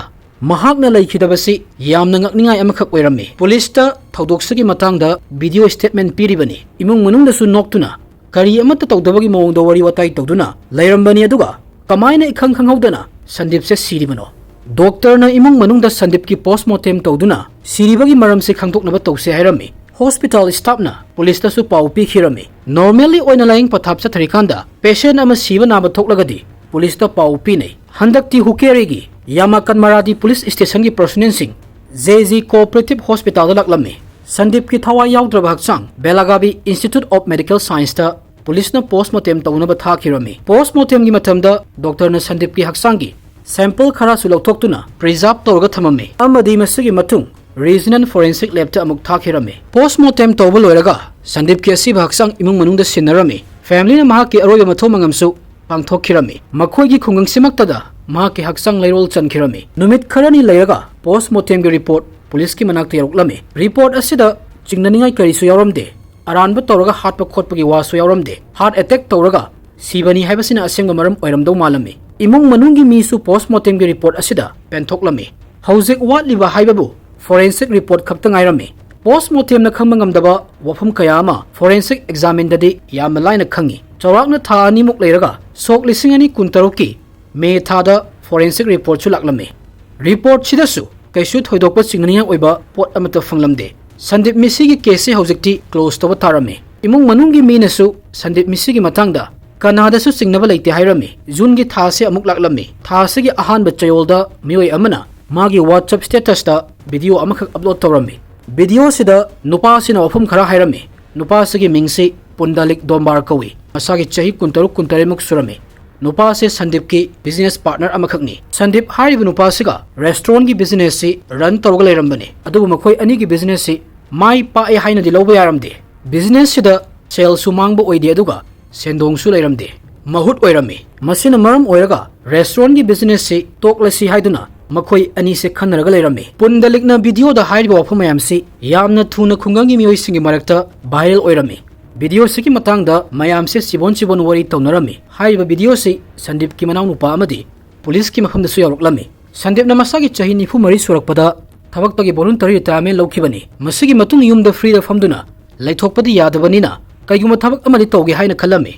ꯃꯍꯥꯛꯅ ꯂꯩꯈꯤꯗꯕꯁꯤ ꯌꯥꯝꯅ ꯉꯛꯅꯤꯡꯉꯥꯏ ꯑꯃꯈꯛ ꯑꯣꯏꯔꯝꯃꯤ꯫ ꯄꯨꯂꯤꯁꯇ ꯊꯧꯗꯣꯛꯁꯤꯒꯤ ꯃꯇꯥꯡꯗ ꯚꯤꯗꯤꯑꯣ ꯁ꯭ꯇꯦꯠꯃꯦꯟ ꯄꯤꯔꯤꯕꯅꯤ꯫ ꯏꯃꯨꯡ ꯃꯅꯨꯡꯗꯁꯨ ꯅꯣꯛꯇꯨꯅ ꯀꯔꯤ ꯑꯃꯠꯇ ꯇꯧꯗꯕꯒꯤ ꯃꯑꯣꯡꯗ ꯋꯥꯔꯤ ꯋꯥꯇꯥꯏ ꯇꯧꯗꯨꯅ ꯂꯩꯔꯝꯕꯅꯤ꯫ ꯑꯗꯨꯒ ꯀꯃꯥꯏꯅ ꯏꯈꯪ ꯈꯪꯍꯧꯗꯅ ꯁꯟꯗꯤꯞꯁꯦ ꯁꯤꯔꯤꯕꯅꯣ? ꯗꯣꯛꯇꯔꯅ ꯏꯃꯨꯡ ꯃꯅꯨꯡꯗ ꯁꯟꯗꯤꯞꯀꯤ ꯄꯣꯁꯃꯣꯔꯇꯦꯝ ꯇꯧꯗꯨꯅ ꯁꯤꯔꯤꯕꯒꯤ ꯃꯔꯝꯁꯤ ꯈꯪꯗꯣꯛꯅꯕ ꯇꯧꯁꯦ ꯍꯥꯏꯔꯝꯃꯤ꯫ ꯍꯣꯁꯄꯤꯇꯥꯜ ꯁ꯭ꯇꯥꯐꯅ ꯄꯨꯂꯤꯁꯇꯁꯨ ꯄꯥꯎ ꯄꯤꯈꯤꯔꯝꯃꯤ꯫ ꯅꯣꯔꯃꯦꯜꯂꯤ ꯑꯣꯏꯅ ꯂꯥꯌꯦꯡ ꯄꯊꯥꯞ ꯆꯠꯊꯔꯤꯀꯥꯟꯗ ꯄꯦꯁꯦꯟ ꯑꯃ ꯁꯤꯕ ꯅꯥꯕ ꯊꯣꯛꯂꯒꯗꯤ ꯄꯨꯂꯤꯁꯇ ꯄꯥꯎ ꯄꯤꯅꯩ꯫ ꯍꯟꯗꯛꯇꯤ ꯍꯨꯀꯦꯔꯤꯒꯤ ꯌꯥꯃꯥꯀꯟ ꯃꯔꯥꯗꯤ ꯄꯨꯂꯤꯁ ꯁ꯭ꯇꯦꯁꯟꯒꯤ ꯄꯔꯁꯣꯅꯦꯜꯁꯤꯡ ꯖꯦ ꯖꯤ ꯀꯣꯑꯣꯄꯔꯦꯇꯤꯚ ꯍꯣꯁꯄꯤꯇꯥꯜꯗ ꯂꯥꯛꯂꯝꯃꯤ꯫ ꯁꯟꯗꯤꯞꯀꯤ ꯊꯋꯥꯏ ꯌꯥꯎꯗ꯭ꯔꯕ ꯍꯛꯆꯥꯡ ꯕꯦꯂꯥꯒꯥꯕꯤ ꯏꯟꯁꯇꯤꯇ꯭ꯌꯨꯠ ꯑꯣꯐ ꯃꯦꯗꯤꯀꯦꯜ ꯁꯥꯏꯟꯁꯇ ꯄꯨꯂꯤꯁꯅ ꯄꯣꯁꯃꯣꯔꯇꯦꯝ ꯇꯧꯅꯕ ꯊꯥꯈꯤꯔꯝꯃꯤ꯫ ꯄꯣꯁꯃꯣꯔꯇꯦꯝꯒꯤ ꯃꯇꯝꯗ ꯗꯣꯛꯇꯔꯅ ꯁꯟꯗꯤꯞꯀꯤ ꯍꯛꯆꯥꯡꯒꯤ ꯁꯦꯝꯄꯜ ꯈꯔꯁꯨ ꯂꯧꯊꯣꯛꯇꯨꯅ ꯄ꯭ꯔꯤꯖꯥꯔꯚ ꯇꯧꯔꯒ ꯊꯝꯃꯝꯃꯤ ꯑꯃꯗꯤ ꯃꯁꯤꯒꯤ ꯃꯇꯨꯡ ꯔꯤꯖꯅꯦꯜ ꯐꯣꯔꯦꯟꯁꯤꯛ ꯂꯦꯕꯇ ꯑꯃꯨꯛ ꯊꯥꯈꯤꯔꯝꯃꯤ꯫ ꯄꯣꯁꯃꯣꯔꯇꯦꯝ ꯇꯧꯕ ꯂꯣꯏꯔꯒ ꯁꯟꯗꯤꯞꯀꯤ ꯑꯁꯤꯕ ꯍꯛꯆꯥꯡ ꯏꯃꯨꯡ ꯃꯅꯨꯡꯗ ꯁꯤꯟꯅꯔꯝꯃꯤ꯫ ꯐꯦꯃꯤꯂꯤꯅ ꯃꯍꯥꯛꯀꯤ ꯑꯔꯣꯏꯕ ꯃꯊꯧ ꯃꯉꯝꯁꯨ ꯄꯥꯡꯊꯣꯛꯈꯤꯔꯝꯃꯤ꯫ ꯃꯈꯣꯏꯒꯤ ꯈꯨꯡꯒꯪꯁꯤꯃꯛꯇꯗ ꯃꯍꯥꯛꯀꯤ ꯍꯛꯆꯥꯡ ꯂꯩꯔꯣꯜ ꯆꯟꯈꯤꯔꯝꯃꯤ꯫ ꯅꯨꯃꯤꯠ ꯈꯔꯅꯤ ꯂꯩꯔꯒ postmortemꯒꯤ report ꯄꯨꯂꯤꯁꯀꯤ ꯃꯅꯥꯛꯇ ꯌꯧꯔꯛꯂꯝꯃꯤ꯫ Report ꯑꯁꯤꯗ ꯆꯤꯡꯅꯅꯤꯡꯉꯥꯏ ꯀꯔꯤꯁꯨ ꯌꯥꯎꯔꯝꯗꯦ꯫ ꯑꯔꯥꯟꯕ ꯇꯧꯔꯒ ꯍꯥꯠꯄ ꯈꯣꯠꯄꯒꯤ ꯋꯥꯁꯨ ꯌꯥꯎꯔꯝꯗꯦ꯫ Heart attack ꯇꯧꯔꯒ ꯁꯤꯕꯅꯤ ꯍꯥꯏꯕꯁꯤꯅ ꯑꯁꯦꯡꯕ ꯃꯔꯝ ꯑꯣꯏꯔꯝꯗꯧ ꯃꯥꯜꯂꯝꯃꯤ꯫ ꯏꯃꯨꯡ ꯃꯅꯨꯡꯒꯤ ꯃꯤꯁꯨ postmortemꯒꯤ report ꯑꯁꯤꯗ ꯄꯦꯟꯊꯣꯛꯂꯝꯃꯤ꯫ ꯍꯧꯖꯤꯛ ꯋꯥꯠꯂꯤꯕ ꯍꯥꯏꯕꯕꯨ forensic report ꯈꯛꯇ ꯉꯥꯏꯔꯝꯃꯤ꯫ Postmortemꯅ ꯈꯪꯕ ꯉꯝꯗꯕ ꯋꯥꯐꯝ ꯀꯌꯥ ꯑꯃ forensic examineꯗꯗꯤ ꯌꯥꯝꯅ ꯂꯥꯏꯅ ꯈꯪꯉꯤ꯫ ꯆꯥꯎꯔꯥꯛꯅ ꯊꯥ ꯑꯅꯤꯃꯨꯛ ꯂꯩꯔꯒ ꯁꯣꯛ ꯂꯤꯁꯤꯡ ꯑꯅꯤ ꯀꯨꯟꯇꯔꯨꯛꯀꯤ ꯃꯦ ꯊꯥꯗ forensic reportꯁꯨ ꯂꯥꯛꯂꯝꯃꯤ꯫ Reportꯁꯤꯗꯁꯨ ꯀꯩꯁꯨ ꯊꯣꯏꯗꯣꯛꯄ ꯆꯤꯡꯅꯅꯤꯡꯉꯥꯏ ꯑꯣꯏꯕ ꯄꯣꯠ ꯑꯃꯠꯇ ꯐꯪꯂꯝꯗꯦ꯫ ꯁꯟꯗꯤꯞ ꯃꯤꯁꯤꯒꯤ caseꯁꯤ ꯍꯧꯖꯤꯛꯇꯤ close ꯇꯧꯕ ꯇꯥꯔꯝꯃꯤ꯫ ꯏꯃꯨꯡ ꯃꯅꯨꯡꯒꯤ ꯃꯤꯅꯁꯨ ꯁꯟꯗꯤꯞ ꯃꯤꯁꯤꯒꯤ ꯃꯇꯥꯡꯗ ꯀꯅꯥꯗꯁꯨ ꯆꯤꯡꯅꯕ ꯂꯩꯇꯦ ꯍꯥꯏꯔꯝꯃꯤ꯫ Juneꯒꯤ ꯊꯥꯁꯤ ꯑꯃꯨꯛ ꯂꯥꯛꯂꯝꯃꯤ꯫ ꯊꯥꯁꯤꯒꯤ ꯑꯍꯥꯟꯕ ꯆꯌꯣꯜꯗ ꯃꯤꯑꯣꯏ ꯑꯃꯅ ꯃꯥꯒꯤ WhatsApp statusꯇ video ꯑꯃꯈꯛ upload ꯇꯧꯔꯝꯃꯤ꯫ Videoꯁꯤꯗ ꯅꯨꯄꯥꯁꯤꯅ ꯋꯥꯐꯝ ꯈꯔ ꯍꯥꯏꯔꯝꯃꯤ꯫ ꯅꯨꯄꯥꯁꯤꯒꯤ ꯃꯤꯡꯁꯤ ꯄꯨꯟꯗꯥꯂꯤꯛ ꯗꯣꯝꯕꯥꯔ ꯀꯧꯏ꯫ ꯃꯁꯥꯒꯤ ꯆꯍꯤ ꯀꯨꯟꯇꯔꯨꯛ ꯀꯨꯟꯇꯔꯦꯠꯃꯨꯛ ꯁꯨꯔꯝꯃꯤ꯫ ꯅꯨꯄꯥꯁꯦ ꯁꯟꯗꯤꯞꯀꯤ business partner ꯑꯃꯈꯛꯅꯤ꯫ ꯁꯟꯗꯤꯞ ꯍꯥꯏꯔꯤꯕ ꯅꯨꯄꯥꯁꯤꯒ restaurantꯒꯤ businessꯁꯤ run ꯇꯧꯔꯒ ꯂꯩꯔꯝꯕꯅꯤ꯫ ꯑꯗꯨꯕꯨ ꯃꯈꯣꯏ ꯑꯅꯤꯒꯤ businessꯁꯤ ꯃꯥꯏ ꯄꯥꯛꯑꯦ ꯍꯥꯏꯅꯗꯤ ꯂꯧꯕ ꯌꯥꯔꯝꯗꯦ꯫ Businessꯁꯤꯗ saleꯁꯨ ꯃꯥꯡꯕ ꯑꯣꯏꯗꯦ, ꯑꯗꯨꯒ ꯁꯦꯟꯗꯣꯡꯁꯨ ꯂꯩꯔꯝꯗꯦ꯫ ꯃꯍꯨꯠ ꯑꯣꯏꯔꯝꯃꯤ꯫ ꯃꯁꯤꯅ ꯃꯔꯝ ꯑꯣꯏꯔꯒ restaurantꯒꯤ businessꯁꯤ ꯇꯣꯛꯂꯁꯤ ꯍꯥꯏꯗꯨꯅ ꯃꯈꯣꯏ ꯑꯅꯤꯁꯦ ꯈꯟꯅꯔꯒ ꯂꯩꯔꯝꯃꯤ꯫ ꯄꯨꯟꯗꯥꯂꯤꯛꯅ videoꯗ ꯍꯥꯏꯔꯤꯕ ꯋꯥꯐꯝ ꯃꯌꯥꯝꯁꯤ ꯌꯥꯝꯅ ꯊꯨꯅ ꯈꯨꯡꯒꯪꯒꯤ ꯃꯤꯑꯣꯏꯁꯤꯡꯒꯤ ꯃꯔꯛꯇ viral ꯑꯣꯏꯔꯝꯃꯤ꯫ Videoꯁꯤꯒꯤ ꯃꯇꯥꯡꯗ ꯃꯌꯥꯝꯁꯦ ꯆꯤꯕꯣꯟ ꯆꯤꯕꯣꯟ ꯋꯥꯔꯤ ꯇꯧꯅꯔꯝꯃꯤ꯫ ꯍꯥꯏꯔꯤꯕ videoꯁꯤ ꯁꯟꯗꯤꯞꯀꯤ ꯃꯅꯥꯎꯅꯨꯄꯥ ꯑꯃꯗꯤ ꯄꯨꯂꯤꯁꯀꯤ ꯃꯐꯝꯗꯁꯨ ꯌꯧꯔꯛꯂꯝꯃꯤ꯫ ꯁꯟꯗꯤꯞꯅ ꯃꯁꯥꯒꯤ ꯆꯍꯤ ꯅꯤꯐꯨ ꯃꯔꯤ ꯁꯨꯔꯛꯄꯗ ꯊꯕꯛꯇꯒꯤ voluntary retirement ꯂꯧꯈꯤꯕꯅꯤ꯫ ꯃꯁꯤꯒꯤ ꯃꯇꯨꯡ ꯌꯨꯝꯗ freeꯗ ꯐꯝꯗꯨꯅ ꯂꯩꯊꯣꯛꯄꯗꯤ ꯌꯥꯗꯕꯅꯤꯅ ꯀꯩꯒꯨꯝꯕ ꯊꯕꯛ ꯑꯃꯗꯤ ꯇꯧꯒꯦ ꯍꯥꯏꯅ ꯈꯜꯂꯝꯃꯤ꯫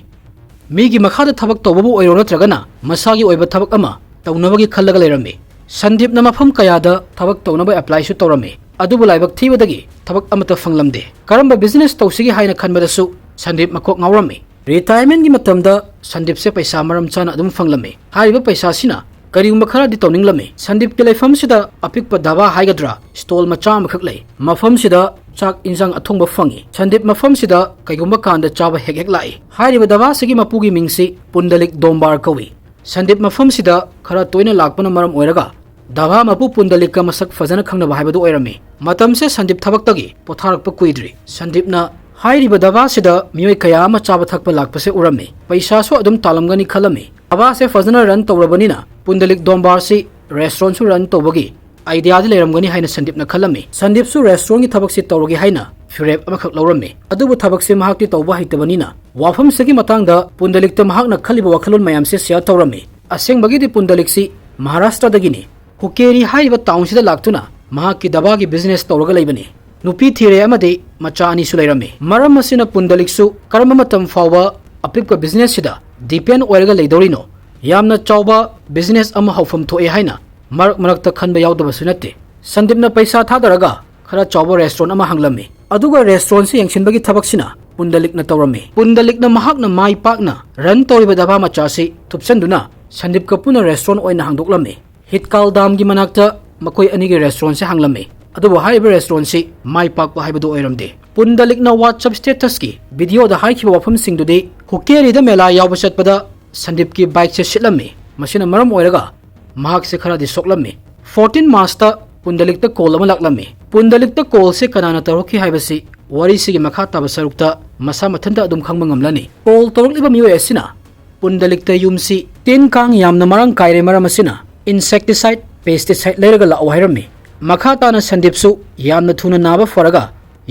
ꯃꯤꯒꯤ ꯃꯈꯥꯗ ꯊꯕꯛ ꯇꯧꯕꯕꯨ ꯑꯣꯏꯔꯣ ꯅꯠꯇ꯭ꯔꯒꯅ ꯃꯁꯥꯒꯤ ꯑꯣꯏꯕ ꯊꯕꯛ ꯑꯃ ꯇꯧꯅꯕꯒꯤ ꯈꯜꯂꯒ ꯂꯩꯔꯝꯃꯤ꯫ ꯁꯟꯗꯤꯞꯅ ꯃꯐꯝ ꯀꯌꯥꯗ ꯊꯕꯛ ꯇꯧꯅꯕ applyꯁꯨ ꯇꯧꯔꯝꯃꯤ, ꯑꯗꯨꯕꯨ ꯂꯥꯏꯕꯛ ꯊꯤꯕꯗꯒꯤ ꯊꯕꯛ ꯑꯃꯠꯇ ꯐꯪꯂꯝꯗꯦ꯫ ꯀꯔꯝꯕ business ꯇꯧꯁꯤꯒꯦ ꯍꯥꯏꯅ ꯈꯟꯕꯗꯁꯨ ꯁꯟꯗꯤꯞ ꯃꯀꯣꯛ ꯉꯥꯎꯔꯝꯃꯤ꯫ Retirementꯒꯤ ꯃꯇꯝꯗ ꯁꯟꯗꯤꯞꯁꯦ ꯄꯩꯁꯥ ꯃꯔꯝ ꯆꯥꯅ ꯑꯗꯨꯝ ꯐꯪꯂꯝꯃꯤ꯫ ꯍꯥꯏꯔꯤꯕ ꯄꯩꯁꯥꯁꯤꯅ ꯀꯔꯤꯒꯨꯝꯕ ꯈꯔꯗꯤ ꯇꯧꯅꯤꯡꯂꯝꯃꯤ꯫ ꯁꯟꯗꯤꯞꯀꯤ ꯂꯩꯐꯝꯁꯤꯗ ꯑꯄꯤꯛꯄ ꯙꯥꯕꯥ ꯍꯥꯏꯒꯗ꯭ꯔꯥ, stall ꯃꯆꯥ ꯑꯃꯈꯛ ꯂꯩ꯫ ꯃꯐꯝꯁꯤꯗ ꯆꯥꯛ ꯏꯟꯖꯥꯡ ꯑꯊꯣꯡꯕ ꯐꯪꯉꯤ꯫ ꯁꯟꯗꯤꯞ ꯃꯐꯝꯁꯤꯗ ꯀꯩꯒꯨꯝꯕ ꯀꯥꯟꯗ ꯆꯥꯕ ꯍꯦꯛ ꯍꯦꯛ ꯂꯥꯛꯏ꯫ ꯍꯥꯏꯔꯤꯕ ꯙꯥꯕꯥꯁꯤꯒꯤ ꯃꯄꯨꯒꯤ ꯃꯤꯡꯁꯤ ꯄꯨꯟꯗꯂꯤꯛ ꯗꯣꯝꯕꯥꯔ ꯀꯧꯏ꯫ ꯁꯟꯗꯤꯞ ꯃꯐꯝꯁꯤꯗ ꯈꯔ ꯇꯣꯏꯅ ꯂꯥꯛꯄꯅ ꯃꯔꯝ ꯑꯣꯏꯔꯒ ꯙꯥꯕꯥ ꯃꯄꯨ ꯄꯨꯟꯗꯂꯤꯛꯀ ꯃꯁꯛ ꯐꯖꯅ ꯈꯪꯅꯕ ꯍꯥꯏꯕꯗꯨ ꯑꯣꯏꯔꯝꯃꯤ꯫ ꯃꯇꯝꯁꯦ ꯁꯟꯗꯤꯞ ꯊꯕꯛꯇꯒꯤ ꯄꯣꯊꯥꯔꯛꯄ ꯀꯨꯏꯗ꯭ꯔꯤ꯫ ꯁꯟꯗꯤꯞꯅ ꯍꯥꯏꯔꯤꯕ ꯙꯥꯕꯥꯁꯤꯗ ꯃꯤꯑꯣꯏ ꯀꯌꯥ ꯑꯃ ꯆꯥꯕ ꯊꯛꯄ ꯂꯥꯛꯄꯁꯦ ꯎꯔꯝꯃꯤ꯫ ꯄꯩꯁꯥꯁꯨ ꯑꯗꯨꯝ ꯇꯥꯜꯂꯝꯒꯅꯤ ꯈꯜꯂꯝꯃꯤ꯫ ꯙꯥꯕꯥꯁꯦ ꯐꯖꯅ ꯔꯟ ꯇꯧꯔꯕꯅꯤꯅ ꯄꯨꯟꯗꯂꯤꯛ ꯗꯣꯝꯕꯥꯔꯁꯤ ꯔꯦꯁꯇꯨꯔꯦꯟꯁꯨ ꯔꯟ ꯇꯧꯕꯒꯤ ꯑꯥꯏꯗꯤꯌꯥꯗꯤ ꯂꯩꯔꯝꯒꯅꯤ ꯍꯥꯏꯅ ꯁꯟꯗꯤꯞꯅ ꯈꯜꯂꯝꯃꯤ꯫ ꯁꯟꯗꯤꯞꯁꯨ ꯔꯦꯁꯇꯨꯔꯦꯟꯒꯤ ꯊꯕꯛꯁꯤ ꯇꯧꯔꯒꯦ ꯍꯥꯏꯅ ꯐꯤꯔꯦꯞ ꯑꯃꯈꯛ ꯂꯧꯔꯝꯃꯤ꯫ ꯑꯗꯨꯕꯨ ꯊꯕꯛꯁꯤ ꯃꯍꯥꯛꯇꯤ ꯇꯧꯕ ꯍꯩꯇꯕꯅꯤꯅ ꯋꯥꯐꯝꯁꯤꯒꯤ ꯃꯇꯥꯡꯗ ꯄꯨꯟꯗꯂꯤꯛꯇ ꯃꯍꯥꯛꯅ ꯈꯜꯂꯤꯕ ꯋꯥꯈꯜꯂꯣꯟ ꯃꯌꯥꯝꯁꯤ ꯁꯤꯌꯔ ꯇꯧꯔꯝꯃꯤ꯫ ꯑꯁꯦꯡꯕꯒꯤꯗꯤ ꯄꯨꯟꯗꯂꯤꯛꯁꯤ ꯃꯍꯥꯔꯥꯁꯇ꯭ꯔꯗꯒꯤꯅꯤ꯫ ꯍꯨꯀꯦꯔꯤ ꯍꯥꯏꯔꯤꯕ ꯇꯥꯎꯟꯁꯤꯗ ꯂꯥꯛꯇꯨꯅ ꯃꯍꯥꯛꯀꯤ ꯙꯥꯕꯥꯒꯤ ꯕꯤꯖꯤꯅꯦꯁ ꯇꯧꯔꯒ ꯂꯩꯕꯅꯤ꯫ ꯅꯨꯄꯤ ꯊꯤꯔꯦ ꯑꯃꯗꯤ ꯃꯆꯥ ꯑꯅꯤꯁꯨ ꯂꯩꯔꯝꯃꯤ꯫ ꯃꯔꯝ ꯑꯁꯤꯅ ꯄꯨꯟꯗꯂꯤꯛꯁꯨ ꯀꯔꯝꯕ ꯃꯇꯝ ꯐꯥꯎꯕ ꯑꯄꯤꯛꯄ ꯕꯤꯖꯤꯅꯦꯁꯁꯤꯗ ꯗꯤꯄꯦꯟ ꯑꯣꯏꯔꯒ ꯂꯩꯗꯧꯔꯤꯅꯣ? ꯌꯥꯝꯅ ꯆꯥꯎꯕ ꯕꯤꯖꯤꯅꯦꯁ ꯑꯃ ꯍꯧꯐꯝ ꯊꯣꯛꯑꯦ ꯍꯥꯏꯅ ꯃꯔꯛ ꯃꯔꯛꯇ ꯈꯟꯕ ꯌꯥꯎꯗꯕꯁꯨ ꯅꯠꯇꯦ꯫ ꯁꯟꯗꯤꯞꯅ ꯄꯩꯁꯥ ꯊꯥꯗꯔꯒ ꯈꯔ ꯆꯥꯎꯕ ꯔꯦꯁꯇꯨꯔꯦꯟ ꯑꯃ ꯍꯥꯡꯂꯝꯃꯤ꯫ ꯑꯗꯨꯒ ꯔꯦꯁꯇꯨꯔꯦꯟꯁꯤ ꯌꯦꯡꯁꯤꯟꯕꯒꯤ ꯊꯕꯛꯁꯤꯅ ꯄꯨꯟꯗꯂꯤꯛꯅ ꯇꯧꯔꯝꯃꯤ꯫ ꯄꯨꯟꯗꯂꯤꯛꯅ ꯃꯍꯥꯛꯅ ꯃꯥꯏ ꯄꯥꯛꯅ ꯔꯟ ꯇꯧꯔꯤꯕ ꯙꯥꯕꯥ ꯃꯆꯥꯁꯤ ꯊꯨꯞꯆꯟꯗꯨꯅ ꯁꯟꯗꯤꯞꯀ ꯄꯨꯟꯅ ꯔꯦꯁꯇꯨꯔꯦꯟ ꯑꯣꯏꯅ ꯍꯥꯡꯗꯣꯛꯂꯝꯃꯤ꯫ ꯍꯤꯠꯀꯥꯜ ꯗꯥꯝꯒꯤ ꯃꯅꯥꯛꯇ ꯃꯈꯣꯏ ꯑꯅꯤꯒꯤ ꯔꯦꯁꯇꯨꯔꯦꯟꯁꯤ ꯍꯥꯡꯂꯝꯃꯤ꯫ ꯑꯗꯨꯕꯨ ꯍꯥꯏꯔꯤꯕ ꯔꯦꯁꯇꯨꯔꯦꯟꯁꯤ ꯃꯥꯏ ꯄꯥꯛꯄ ꯍꯥꯏꯕꯗꯨ ꯑꯣꯏꯔꯝꯗꯦ꯫ ꯄꯨꯟꯗꯂꯤꯛꯅ WhatsApp ꯁ꯭ꯇꯦꯇꯁꯀꯤ ꯚꯤꯗꯤꯑꯣꯗ ꯍꯥꯏꯈꯤꯕ ꯋꯥꯐꯝꯁꯤꯡꯗꯨꯗꯤ ꯍꯨꯀꯦꯔꯤꯗ ꯃꯦꯂꯥ ꯌꯥꯎꯕ ꯆꯠꯄꯗ ꯁꯟꯗꯤꯞꯀꯤ ꯕꯥꯏꯛꯁꯦ ꯁꯤꯠꯂꯝꯃꯤ꯫ ꯃꯁꯤꯅ ꯃꯔꯝ ꯑꯣꯏꯔꯒ ꯃꯍꯥꯛꯁꯦ ꯈꯔꯗꯤ ꯁꯣꯛꯂꯝꯃꯤ꯫ ꯐꯣꯔꯇꯤꯟ ꯃꯥꯔꯆꯇ ꯄꯨꯟꯗꯂꯤꯛꯇ ꯀꯣꯜ ꯑꯃ ꯂꯥꯛꯂꯝꯃꯤ꯫ ꯄꯨꯟꯗꯂꯤꯛꯇ ꯀꯣꯜꯁꯦ ꯀꯅꯥꯅ ꯇꯧꯔꯛꯈꯤ ꯍꯥꯏꯕꯁꯤ ꯋꯥꯔꯤꯁꯤꯒꯤ ꯃꯈꯥ ꯇꯥꯕ ꯁꯔꯨꯛꯇ ꯃꯁꯥ ꯃꯊꯟꯇ ꯑꯗꯨꯝ ꯈꯪꯕ ꯉꯝꯂꯅꯤ꯫ ꯀꯣꯜ ꯇꯧꯔꯛꯂꯤꯕ ꯃꯤꯑꯣꯏ ꯑꯁꯤꯅ ꯄꯨꯟꯗꯂꯤꯛꯇ ꯌꯨꯝꯁꯤ ꯇꯤꯟ ꯀꯥꯡ ꯌꯥꯝꯅ ꯃꯔꯥꯡ ꯀꯥꯏꯔꯦ, ꯃꯔꯝ ꯑꯁꯤꯅ insecticide, pesticide ꯂꯩꯔꯒ ꯂꯥꯛꯑꯣ ꯍꯥꯏꯔꯝꯃꯤ꯫ ꯃꯈꯥ ꯇꯥꯅ ꯁꯟꯗꯤꯞꯁꯨ ꯌꯥꯝꯅ ꯊꯨꯅ ꯅꯥꯕ ꯐꯔꯒ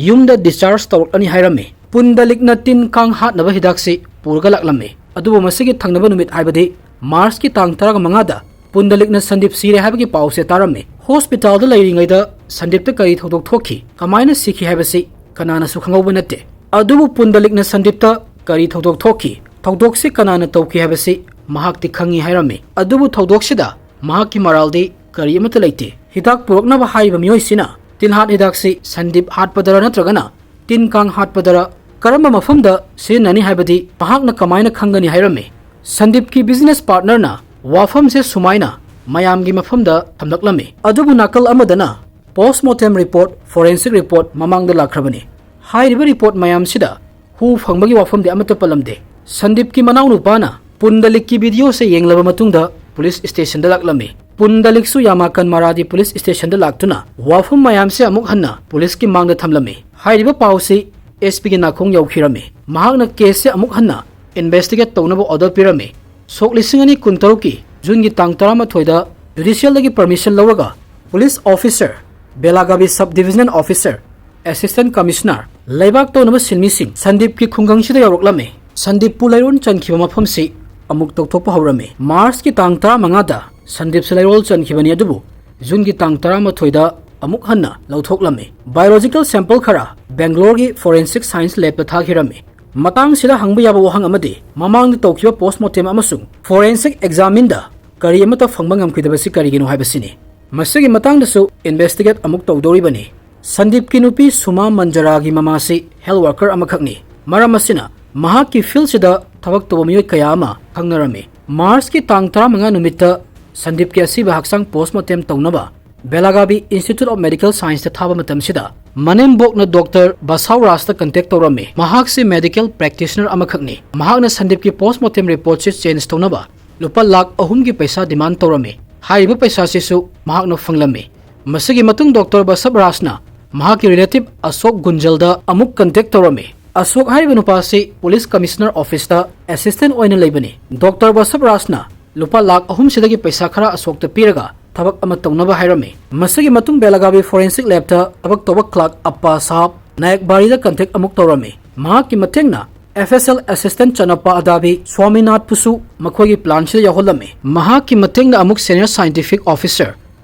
ꯌꯨꯝꯗ discharge ꯇꯧꯔꯛꯂꯅꯤ ꯍꯥꯏꯔꯝꯃꯤ꯫ ꯄꯨꯟꯗꯂꯤꯛꯅ ꯇꯤꯟ ꯀꯥꯡ ꯍꯥꯠꯅꯕ ꯍꯤꯗꯥꯛꯁꯤ ꯄꯨꯔꯒ ꯂꯥꯛꯂꯝꯃꯤ꯫ ꯑꯗꯨꯕꯨ ꯃꯁꯤꯒꯤ ꯊꯪꯅꯕ ꯅꯨꯃꯤꯠ ꯍꯥꯏꯕꯗꯤ ꯃꯥꯔꯆꯀꯤ ꯇꯥꯡ ꯇꯔꯥꯃꯉꯥꯗ ꯄꯨꯟꯗꯂꯤꯛꯅ ꯁꯟꯗꯤꯞ ꯁꯤꯔꯦ ꯍꯥꯏꯕꯒꯤ ꯄꯥꯎꯁꯦ ꯇꯥꯔꯝꯃꯤ꯫ ꯍꯣꯁꯄꯤꯇꯥꯜꯗ ꯂꯩꯔꯤꯉꯩꯗ ꯁꯟꯗꯤꯞꯇ ꯀꯔꯤ ꯊꯧꯗꯣꯛ ꯊꯣꯛꯈꯤ, ꯀꯃꯥꯏꯅ ꯁꯤꯈꯤ ꯍꯥꯏꯕꯁꯤ ꯀꯅꯥꯅꯁꯨ ꯈꯪꯍꯧꯕ ꯅꯠꯇꯦ꯫ ꯑꯗꯨꯕꯨ ꯄꯨꯟꯗꯂꯤꯛꯅ ꯁꯟꯗꯤꯞꯇ ꯀꯔꯤ ꯊꯧꯗꯣꯛ ꯊꯣꯛꯈꯤ, ꯊꯧꯗꯣꯛꯁꯤ ꯀꯅꯥꯅ ꯇꯧꯈꯤ ꯍꯥꯏꯕꯁꯤ ꯃꯍꯥꯛꯇꯤ ꯈꯪꯉꯤ ꯍꯥꯏꯔꯝꯃꯤ꯫ ꯑꯗꯨꯕꯨ ꯊꯧꯗꯣꯛꯁꯤꯗ ꯃꯍꯥꯛꯀꯤ ꯃꯔꯥꯜꯗꯤ ꯀꯔꯤ ꯑꯃꯠꯇ ꯂꯩꯇꯦ꯫ ꯍꯤꯗꯥꯛ ꯄꯨꯔꯛꯅꯕ ꯍꯥꯏꯔꯤꯕ ꯃꯤꯑꯣꯏꯁꯤꯅ ꯇꯤꯜꯍꯥꯠ ꯍꯤꯗꯥꯛꯁꯤ ꯁꯟꯗꯤꯞ ꯍꯥꯠꯄꯗꯔ ꯅꯠꯇ꯭ꯔꯒꯅ ꯇꯤꯟ ꯀꯥꯡ ꯍꯥꯠꯄꯗꯔ ꯀꯔꯝꯕ ꯃꯐꯝꯗ ꯁꯤꯖꯤꯟꯅꯅꯤ ꯍꯥꯏꯕꯗꯤ ꯃꯍꯥꯛꯅ ꯀꯃꯥꯏꯅ ꯈꯪꯒꯅꯤ ꯍꯥꯏꯔꯝꯃꯤ꯫ ꯁꯟꯗꯤꯞꯀꯤ ꯕꯤꯖꯤꯅꯦꯁ ꯄꯥꯔꯠꯅꯔꯅ ꯋꯥꯐꯝꯁꯦ ꯁꯨꯃꯥꯏꯅ ꯃꯌꯥꯝꯒꯤ ꯃꯐꯝꯗ ꯊꯝꯂꯛꯂꯝꯃꯤ꯫ ꯑꯗꯨꯕꯨ ꯅꯥꯀꯜ ꯑꯃꯗꯅ ꯄꯣꯁꯃꯣꯔꯇꯦꯝ ꯔꯤꯄꯣꯔꯠ, ꯐꯣꯔꯦꯟꯁꯤꯛ ꯔꯤꯄꯣꯔꯠ ꯃꯃꯥꯡꯗ ꯂꯥꯛꯈ꯭ꯔꯕꯅꯤ꯫ ꯍꯥꯏꯔꯤꯕ ꯔꯤꯄꯣꯔꯠ ꯃꯌꯥꯝꯁꯤꯗ ꯍꯨ ꯐꯪꯕꯒꯤ ꯋꯥꯐꯝꯗꯤ ꯑꯃꯠꯇ ꯄꯜꯂꯝꯗꯦ꯫ ꯁꯟꯗꯤꯞꯀꯤ ꯃꯅꯥꯎꯅꯨꯄꯥꯅ ꯄꯨꯟꯗꯂꯤꯛꯀꯤ ꯚꯤꯗꯤꯑꯣꯁꯦ ꯌꯦꯡꯂꯕ ꯃꯇꯨꯡꯗ ꯄꯨꯂꯤꯁ ꯁ꯭ꯇꯦꯁꯟꯗ ꯂꯥꯛꯂꯝꯃꯤ꯫ ꯄꯨꯟꯗꯂꯤꯛꯁꯨ ꯌꯥꯃꯥꯀꯟ ꯃꯔꯥꯗꯤ ꯄꯨꯂꯤꯁ ꯁ꯭ꯇꯦꯁꯟꯗ ꯂꯥꯛꯇꯨꯅ ꯋꯥꯐꯝ ꯃꯌꯥꯝꯁꯦ ꯑꯃꯨꯛ ꯍꯟꯅ ꯄꯨꯂꯤꯁꯀꯤ ꯃꯥꯡꯗ ꯊꯝꯂꯝꯃꯤ꯫ ꯍꯥꯏꯔꯤꯕ ꯄꯥꯎꯁꯤ ꯑꯦꯁ ꯄꯤꯒꯤ ꯅꯥꯀꯣꯡ ꯌꯧꯈꯤꯔꯝꯃꯤ꯫ ꯃꯍꯥꯛꯅ ꯀꯦꯁꯁꯦ ꯑꯃꯨꯛ ꯍꯟꯅ ꯏꯟꯚꯦꯁꯇꯤꯒꯦꯠ ꯇꯧꯅꯕ ꯑꯣꯔꯗꯔ ꯄꯤꯔꯝꯃꯤ꯫ ꯁꯣꯛ ꯂꯤꯁꯤꯡ ꯑꯅꯤ ꯀꯨꯟꯇꯔꯨꯛꯀꯤ ꯖꯨꯟꯒꯤ ꯇꯥꯡ ꯇꯔꯥꯃꯥꯊꯣꯏꯗ ꯖꯨꯗꯤꯁꯤꯌꯦꯜꯗꯒꯤ ꯄꯔꯃꯤꯁꯟ ꯂꯧꯔꯒ police officer, Belagavi sub divisional officer, assistant commissioner, ꯂꯩꯕꯥꯛ ꯇꯧꯅꯕ ꯁꯤꯟꯃꯤꯁꯤꯡ ꯁꯟꯗꯤꯞꯀꯤ ꯈꯨꯡꯒꯪꯁꯤꯗ ꯌꯧꯔꯛꯂꯝꯃꯤ꯫ ꯁꯟꯗꯤꯞꯄꯨ ꯂꯩꯔꯣꯟ ꯆꯟꯈꯤꯕ ꯃꯐꯝꯁꯤ ꯑꯃꯨꯛ ꯇꯧꯊꯣꯛꯄ ꯍꯧꯔꯝꯃꯤ꯫ ꯃꯥꯔꯆꯀꯤ ꯇꯥꯡ ꯇꯔꯥꯃꯉꯥꯗ ꯁꯟꯗꯤꯞꯁꯤ ꯂꯩꯔꯣꯜ ꯆꯟꯈꯤꯕꯅꯤ, ꯑꯗꯨꯕꯨ ꯖꯨꯟꯒꯤ ꯇꯥꯡ ꯇꯔꯥꯃꯥꯊꯣꯏꯗ ꯑꯃꯨꯛ ꯍꯟꯅ ꯂꯧꯊꯣꯛꯂꯝꯃꯤ꯫ ꯕꯥꯏꯑꯣꯂꯣꯖꯤꯀꯦꯜ ꯁꯦꯝꯄꯜ ꯈꯔ ꯕꯦꯡꯒ꯭ꯂꯣꯔꯒꯤ ꯐꯣꯔꯦꯟꯁꯤꯛ ꯁꯥꯏꯟꯁ ꯂꯦꯕꯇ ꯊꯥꯈꯤꯔꯝꯃꯤ꯫ ꯃꯇꯥꯡꯁꯤꯗ ꯍꯪꯕ ꯌꯥꯕ ꯋꯥꯍꯪ ꯑꯃꯗꯤ, ꯃꯃꯥꯡꯗ ꯇꯧꯈꯤꯕ ꯄꯣꯁꯃꯣꯔꯇꯦꯝ ꯑꯃꯁꯨꯡ ꯐꯣꯔꯦꯟꯁꯤꯛ ꯑꯦꯛꯖꯥꯃꯤꯟꯗ ꯀꯔꯤ ꯑꯃꯠꯇ ꯐꯪꯕ ꯉꯝꯈꯤꯗꯕꯁꯤ ꯀꯔꯤꯒꯤꯅꯣ ꯍꯥꯏꯕꯁꯤꯅꯤ꯫ ꯃꯁꯤꯒꯤ ꯃꯇꯥꯡꯗꯁꯨ ꯏꯟꯚꯦꯁꯇꯤꯒꯦꯠ ꯑꯃꯨꯛ ꯇꯧꯗꯧꯔꯤꯕꯅꯤ꯫ ꯁꯟꯗꯤꯞꯀꯤ ꯅꯨꯄꯤ ꯁꯨꯃꯥ ꯃꯟꯖꯔꯥꯒꯤ ꯃꯃꯥꯁꯤ ꯍꯦꯜꯊ ꯋꯥꯔꯀꯔ ꯑꯃꯈꯛꯅꯤ꯫ ꯃꯔꯝ ꯑꯁꯤꯅ ꯃꯍꯥꯛꯀꯤ ꯐꯤꯜꯗꯁꯤꯗ ꯊꯕꯛ ꯇꯧꯕ ꯃꯤꯑꯣꯏ ꯀꯌꯥ ꯑꯃ ꯈꯪꯅꯔꯝꯃꯤ꯫ ꯃꯥꯔꯆꯀꯤ ꯇꯥꯡ ꯇꯔꯥꯃꯉꯥ ꯅꯨꯃꯤꯠꯇ ꯁꯟꯗꯤꯞꯀꯤ ꯑꯁꯤꯕ ꯍꯛꯆꯥꯡ ꯄꯣꯁꯃꯣꯔꯇꯦꯝ ꯇꯧꯅꯕ ꯕꯦꯂꯥꯒꯥꯕꯤ ꯏꯟꯁꯇꯤꯇ꯭ꯌꯨꯠ ꯑꯣꯐ ꯃꯦꯗꯤꯀꯦꯜ ꯁꯥꯏꯟꯁꯇ ꯊꯥꯕ ꯃꯇꯝꯁꯤꯗ, ꯃꯅꯦꯝꯕꯣꯛꯅ ꯗꯣꯛꯇꯔ ꯕꯁꯥꯎ ꯔꯥꯖꯇ ꯀꯟꯇꯦꯛ ꯇꯧꯔꯝꯃꯤ꯫ ꯃꯍꯥꯛꯁꯤ ꯃꯦꯗꯤꯀꯦꯜ ꯄ꯭ꯔꯦꯛꯇꯤꯁꯅꯔ ꯑꯃꯈꯛꯅꯤ꯫ ꯃꯍꯥꯛꯅ ꯁꯟꯗꯤꯞꯀꯤ ꯄꯣꯁꯃꯣꯔꯇꯦꯝ ꯔꯤꯄꯣꯔꯠꯁꯤ ꯆꯦꯟꯖ ꯇꯧꯅꯕ ꯂꯨꯄꯥ ꯂꯥꯈ ꯑꯍꯨꯝꯒꯤ ꯄꯩꯁꯥ ꯗꯤꯃꯥꯟ ꯇꯧꯔꯝꯃꯤ꯫ ꯍꯥꯏꯔꯤꯕ ꯄꯩꯁꯥꯁꯤꯁꯨ ꯃꯍꯥꯛꯅ ꯐꯪꯂꯝꯃꯤ꯫ ꯃꯁꯤꯒꯤ ꯃꯇꯨꯡ ꯗꯣꯛꯇꯔ ꯕꯁꯕ ꯔꯥꯖꯅ ꯃꯍꯥꯛꯀꯤ ꯔꯤꯂꯦꯇꯤꯚ ꯑꯁꯣꯛ ꯒꯨꯟꯖꯜꯗ ꯑꯃꯨꯛ ꯀꯟꯇꯦꯛ ꯇꯧꯔꯝꯃꯤ꯫ ꯑꯁꯣꯛ ꯍꯥꯏꯔꯤꯕ ꯅꯨꯄꯥꯁꯤ ꯄꯨꯂꯤꯁ ꯀꯃꯤꯁꯅꯔ ꯑꯣꯐꯤꯁꯇ ꯑꯦꯁꯤꯁꯇꯦꯟꯠ ꯑꯣꯏꯅ ꯂꯩꯕꯅꯤ꯫ ꯗꯣꯛꯇꯔ ꯕꯁꯕ ꯔꯥꯖꯅ ꯂꯨꯄꯥ ꯂꯥꯈ ꯑꯍꯨꯝꯁꯤꯗꯒꯤ ꯄꯩꯁꯥ ꯈꯔ ꯑꯁꯣꯛꯇ ꯄꯤꯔꯒ ꯊꯕꯛ ꯑꯃ ꯇꯧꯅꯕ ꯍꯥꯏꯔꯝꯃꯤ꯫ ꯃꯁꯤꯒꯤ ꯃꯇꯨꯡ ꯕꯦꯂꯥꯒꯥꯕꯤ ꯐꯣꯔꯦꯟꯁꯤꯛ ꯂꯦꯕꯇ ꯊꯕꯛ ꯇꯧꯕ ꯀ꯭ꯂꯥꯔꯛ ꯑꯞꯄꯥ ꯁꯥꯍꯕ ꯅꯥꯌꯛꯕꯥꯔꯤꯗ ꯀꯟꯇꯦꯛ ꯑꯃꯨꯛ ꯇꯧꯔꯝꯃꯤ꯫ ꯃꯍꯥꯛꯀꯤ ꯃꯇꯦꯡꯅ F S L assistant Chanappa Adavi ꯁ꯭ꯋꯥꯃꯤꯅꯥꯊꯄꯨꯁꯨ ꯃꯈꯣꯏꯒꯤ ꯄ꯭ꯂꯥꯟꯁꯤꯗ ꯌꯥꯎꯍꯜꯂꯝꯃꯤ꯫ ꯃꯍꯥꯛꯀꯤ ꯃꯇꯦꯡꯅ ꯑꯃꯨꯛ senior scientific officer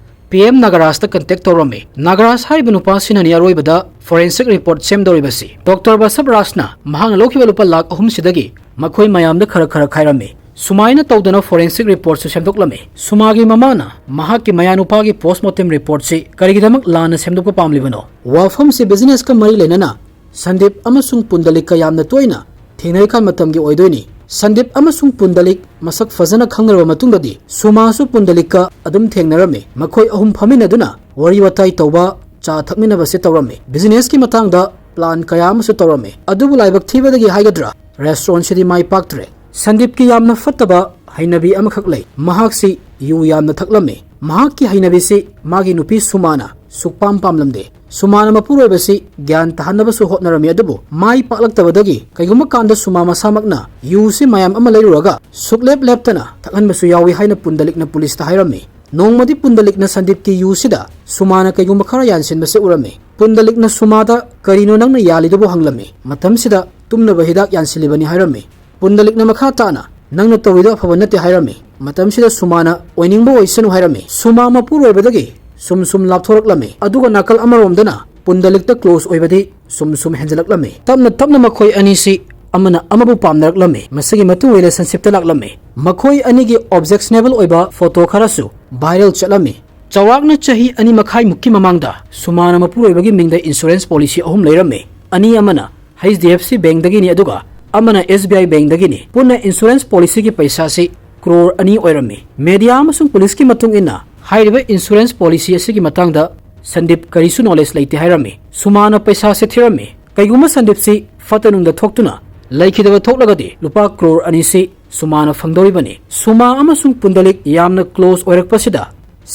P M ꯅꯥꯒꯔꯥꯖꯇ ꯀꯟꯇꯦꯛ ꯇꯧꯔꯝꯃꯤ꯫ ꯅꯥꯒꯔꯥꯖ ꯍꯥꯏꯔꯤꯕ ꯅꯨꯄꯥꯁꯤꯅꯅꯤ ꯑꯔꯣꯏꯕꯗ ꯐꯣꯔꯦꯟꯁꯤꯛ ꯔꯤꯄꯣꯔꯠ ꯁꯦꯝꯗꯧꯔꯤꯕꯁꯤ꯫ ꯗꯣꯛꯇꯔ ꯕꯁꯕ ꯔꯥꯖꯅ ꯃꯍꯥꯛꯅ ꯂꯧꯈꯤꯕ ꯂꯨꯄꯥ ꯂꯥꯈ ꯑꯍꯨꯝꯁꯤꯗꯒꯤ ꯃꯈꯣꯏ ꯃꯌꯥꯝꯗ ꯈꯔ ꯈꯔ ꯈꯥꯏꯔꯝꯃꯤ꯫ ꯁꯨꯃꯥꯏꯅ ꯇꯧꯗꯅ ꯐꯣꯔꯦꯟꯁꯤꯛ ꯔꯤꯄꯣꯔꯠꯁꯨ ꯁꯦꯝꯗꯣꯛꯂꯝꯃꯤ꯫ ꯁꯨꯃꯥꯒꯤ ꯃꯃꯥꯅ ꯃꯍꯥꯛꯀꯤ ꯃꯌꯥꯅꯨꯄꯥꯒꯤ ꯄꯣꯁꯃꯣꯔꯇꯦꯝ ꯔꯤꯄꯣꯔꯠꯁꯤ ꯀꯔꯤꯒꯤꯗꯃꯛ ꯂꯥꯟꯅ ꯁꯦꯝꯗꯣꯛꯄ ꯄꯥꯝꯂꯤꯕꯅꯣ? ꯋꯥꯐꯝꯁꯤ ꯕꯤꯖꯤꯅꯦꯁꯀ ꯃꯔꯤ ꯂꯩꯅꯅ ꯁꯟꯗꯤꯞ ꯑꯃꯁꯨꯡ ꯄꯨꯟꯗꯂꯤꯛꯀ ꯌꯥꯝꯅ ꯇꯣꯏꯅ ꯊꯦꯡꯅꯔꯤꯀꯥꯟ ꯃꯇꯝꯒꯤ ꯑꯣꯏꯗꯣꯏꯅꯤ꯫ ꯁꯟꯗꯤꯞ ꯑꯃꯁꯨꯡ ꯄꯨꯟꯗꯂꯤꯛ ꯃꯁꯛ ꯐꯖꯅ ꯈꯪꯅꯔꯕ ꯃꯇꯨꯡꯗꯗꯤ ꯁꯨꯃꯥꯁꯨ ꯄꯨꯟꯗꯂꯤꯛꯀ ꯑꯗꯨꯝ ꯊꯦꯡꯅꯔꯝꯃꯤ꯫ ꯃꯈꯣꯏ ꯑꯍꯨꯝ ꯐꯝꯃꯤꯟꯅꯗꯨꯅ ꯋꯥꯔꯤ ꯋꯥꯇꯥꯏ ꯇꯧꯕ, ꯆꯥ ꯊꯛꯃꯤꯟꯅꯕꯁꯦ ꯇꯧꯔꯝꯃꯤ꯫ ꯕꯤꯖꯤꯅꯦꯁꯀꯤ ꯃꯇꯥꯡꯗ ꯄ꯭ꯂꯥꯟ ꯀꯌꯥ ꯑꯃꯁꯨ ꯇꯧꯔꯝꯃꯤ꯫ ꯑꯗꯨꯕꯨ ꯂꯥꯏꯕꯛ ꯊꯤꯕꯗꯒꯤ ꯍꯥꯏꯒꯗ꯭ꯔꯥ, ꯔꯦꯁꯇꯨꯔꯦꯟꯠꯁꯤꯗꯤ ꯃꯥꯏ ꯄꯥꯛꯇ꯭ꯔꯦ꯫ ꯁꯟꯗꯤꯞꯀꯤ ꯌꯥꯝꯅ ꯐꯠꯇꯕ ꯍꯩꯅꯕꯤ ꯑꯃꯈꯛ ꯂꯩ꯫ ꯃꯍꯥꯛꯁꯤ ꯌꯨ ꯌꯥꯝꯅ ꯊꯛꯂꯝꯃꯤ꯫ ꯃꯍꯥꯛꯀꯤ ꯍꯩꯅꯕꯤꯁꯤ ꯃꯥꯒꯤ ꯅꯨꯄꯤ ꯁꯨꯃꯥꯅ ꯁꯨꯛꯄꯥꯝ ꯄꯥꯝꯂꯝꯗꯦ꯫ ꯁꯨꯃꯥꯅ ꯃꯄꯨꯔꯣꯏꯕꯁꯤ ꯒ꯭ꯌꯥꯟ ꯇꯥꯍꯟꯅꯕꯁꯨ ꯍꯣꯠꯅꯔꯝꯃꯤ, ꯑꯗꯨꯕꯨ ꯃꯥꯏ ꯄꯥꯛꯂꯛꯇꯕꯗꯒꯤ ꯀꯩꯒꯨꯝꯕ ꯀꯥꯟꯗ ꯁꯨꯃꯥ ꯃꯁꯥꯃꯛꯅ ꯌꯨꯁꯤ ꯃꯌꯥꯝ ꯑꯃ ꯂꯩꯔꯨꯔꯒ ꯁꯨꯛꯂꯦꯞ ꯂꯦꯞꯇꯅ ꯊꯛꯍꯟꯕꯁꯨ ꯌꯥꯎꯏ ꯍꯥꯏꯅ ꯄꯨꯟꯗꯂꯤꯛꯅ ꯄꯨꯂꯤꯁꯇ ꯍꯥꯏꯔꯝꯃꯤ꯫ ꯅꯣꯡꯃꯗꯤ ꯄꯨꯟꯗꯂꯤꯛꯅ ꯁꯟꯗꯤꯞꯀꯤ ꯌꯨꯁꯤꯗ ꯁꯨꯃꯥꯅ ꯀꯩꯒꯨꯝꯕ ꯈꯔ ꯌꯥꯟꯁꯤꯟꯕꯁꯦ ꯎꯔꯝꯃꯤ꯫ ꯄꯨꯟꯗꯂꯤꯛꯅ ꯁꯨꯃꯥꯗ "ꯀꯔꯤꯅꯣ ꯅꯪꯅ ꯌꯥꯜꯂꯤꯗꯨꯕꯨ?" ꯍꯪꯂꯝꯃꯤ꯫ ꯃꯇꯝꯁꯤꯗ ꯇꯨꯝꯅꯕ ꯍꯤꯗꯥꯛ ꯌꯥꯟꯁꯤꯜꯂꯤꯕꯅꯤ ꯍꯥꯏꯔꯝꯃꯤ꯫ ꯄꯨꯟꯗꯂꯤꯛꯅ ꯃꯈꯥ ꯇꯥꯅ "ꯅꯪꯅ ꯇꯧꯔꯤꯗꯣ ꯑꯐꯕ ꯅꯠꯇꯦ" ꯍꯥꯏꯔꯝꯃꯤ꯫ ꯃꯇꯝꯁꯤꯗ ꯁꯨꯃꯥꯅ "ꯑꯣꯏꯅꯤꯡꯕ ꯑꯣꯏꯁꯅꯨ" ꯍꯥꯏꯔꯝꯃꯤ꯫ ꯁꯨꯃꯥ ꯃꯄꯨꯔꯣꯏꯕꯗꯒꯤ ꯁꯨꯝ ꯁꯨꯝ ꯂꯥꯞꯊꯣꯔꯛꯂꯝꯃꯤ꯫ ꯑꯗꯨꯒ ꯅꯥꯀꯜ ꯑꯃꯔꯣꯝꯗꯅ ꯄꯨꯟꯗꯂꯤꯛꯇ ꯀ꯭ꯂꯣꯁ ꯑꯣꯏꯕꯗꯤ ꯁꯨꯝ ꯁꯨꯝ ꯍꯦꯟꯖꯜꯂꯛꯂꯝꯃꯤ꯫ ꯇꯞꯅ ꯇꯞꯅ ꯃꯈꯣꯏ ꯑꯅꯤꯁꯤ ꯑꯃꯅ ꯑꯃꯕꯨ ꯄꯥꯝꯅꯔꯛꯂꯝꯃꯤ꯫ ꯃꯁꯤꯒꯤ ꯃꯇꯨꯡ ꯔꯤꯂꯦꯁꯟꯁꯤꯞꯇ ꯂꯥꯛꯂꯝꯃꯤ꯫ ꯃꯈꯣꯏ ꯑꯅꯤꯒꯤ ꯑꯣꯕꯖꯦꯛꯁꯅꯦꯕꯜ ꯑꯣꯏꯕ ꯐꯣꯇꯣ ꯈꯔꯁꯨ ꯚꯥꯏꯔꯦꯜ ꯆꯠꯂꯝꯃꯤ꯫ ꯆꯥꯎꯔꯥꯛꯅ ꯆꯍꯤ ꯑꯅꯤ ꯃꯈꯥꯏꯃꯨꯛꯀꯤ ꯃꯃꯥꯡꯗ ꯁꯨꯃꯥꯅ ꯃꯄꯨꯔꯣꯏꯕꯒꯤ ꯃꯤꯡꯗ ꯏꯟꯁꯨꯔꯦꯟꯁ ꯄꯣꯂꯤꯁꯤ ꯑꯍꯨꯝ ꯂꯩꯔꯝꯃꯤ꯫ ꯑꯅꯤ ꯑꯃꯅ ꯍꯩꯆ ꯗꯤ ꯑꯦꯐ ꯁꯤ ꯕꯦꯡꯗꯒꯤꯅꯤ, ꯑꯗꯨꯒ ꯑꯃꯅ ꯑꯦꯁ ꯕꯤ ꯑꯥꯏ ꯕꯦꯡꯗꯒꯤꯅꯤ꯫ ꯄꯨꯟꯅ ꯏꯟꯁꯨꯔꯦꯟꯁ ꯄꯣꯂꯤꯁꯤꯒꯤ ꯄꯩꯁꯥꯁꯤ ꯀ꯭ꯔꯣꯔ ꯑꯅꯤ ꯑꯣꯏꯔꯝꯃꯤ꯫ ꯃꯦꯗꯤꯌꯥ ꯑꯃꯁꯨꯡ ꯄꯨꯂꯤꯁꯀꯤ ꯃꯇꯨꯡ ꯏꯟꯅ, ꯍꯥꯏꯔꯤꯕ ꯏꯟꯁꯨꯔꯦꯟꯁ ꯄꯣꯂꯤꯁꯤ ꯑꯁꯤꯒꯤ ꯃꯇꯥꯡꯗ ꯁꯟꯗꯤꯞ ꯀꯔꯤꯁꯨ ꯅꯣꯂꯦꯖ ꯂꯩꯇꯦ ꯍꯥꯏꯔꯝꯃꯤ꯫ ꯁꯨꯃꯥꯅ ꯄꯩꯁꯥꯁꯦ ꯊꯤꯔꯝꯃꯤ꯫ ꯀꯩꯒꯨꯝꯕ ꯁꯟꯗꯤꯞꯁꯤ ꯐꯠꯇ ꯅꯨꯡꯗ ꯊꯣꯛꯇꯨꯅ ꯂꯩꯈꯤꯗꯕ ꯊꯣꯛꯂꯒꯗꯤ ꯂꯨꯄꯥ ꯀ꯭ꯔꯣꯔ ꯑꯅꯤꯁꯤ ꯁꯨꯃꯥꯅ ꯐꯪꯗꯧꯔꯤꯕꯅꯤ꯫ ꯁꯨꯃꯥ ꯑꯃꯁꯨꯡ ꯄꯨꯟꯗꯂꯤꯛ ꯌꯥꯝꯅ ꯀ꯭ꯂꯣꯁ ꯑꯣꯏꯔꯛꯄꯁꯤꯗ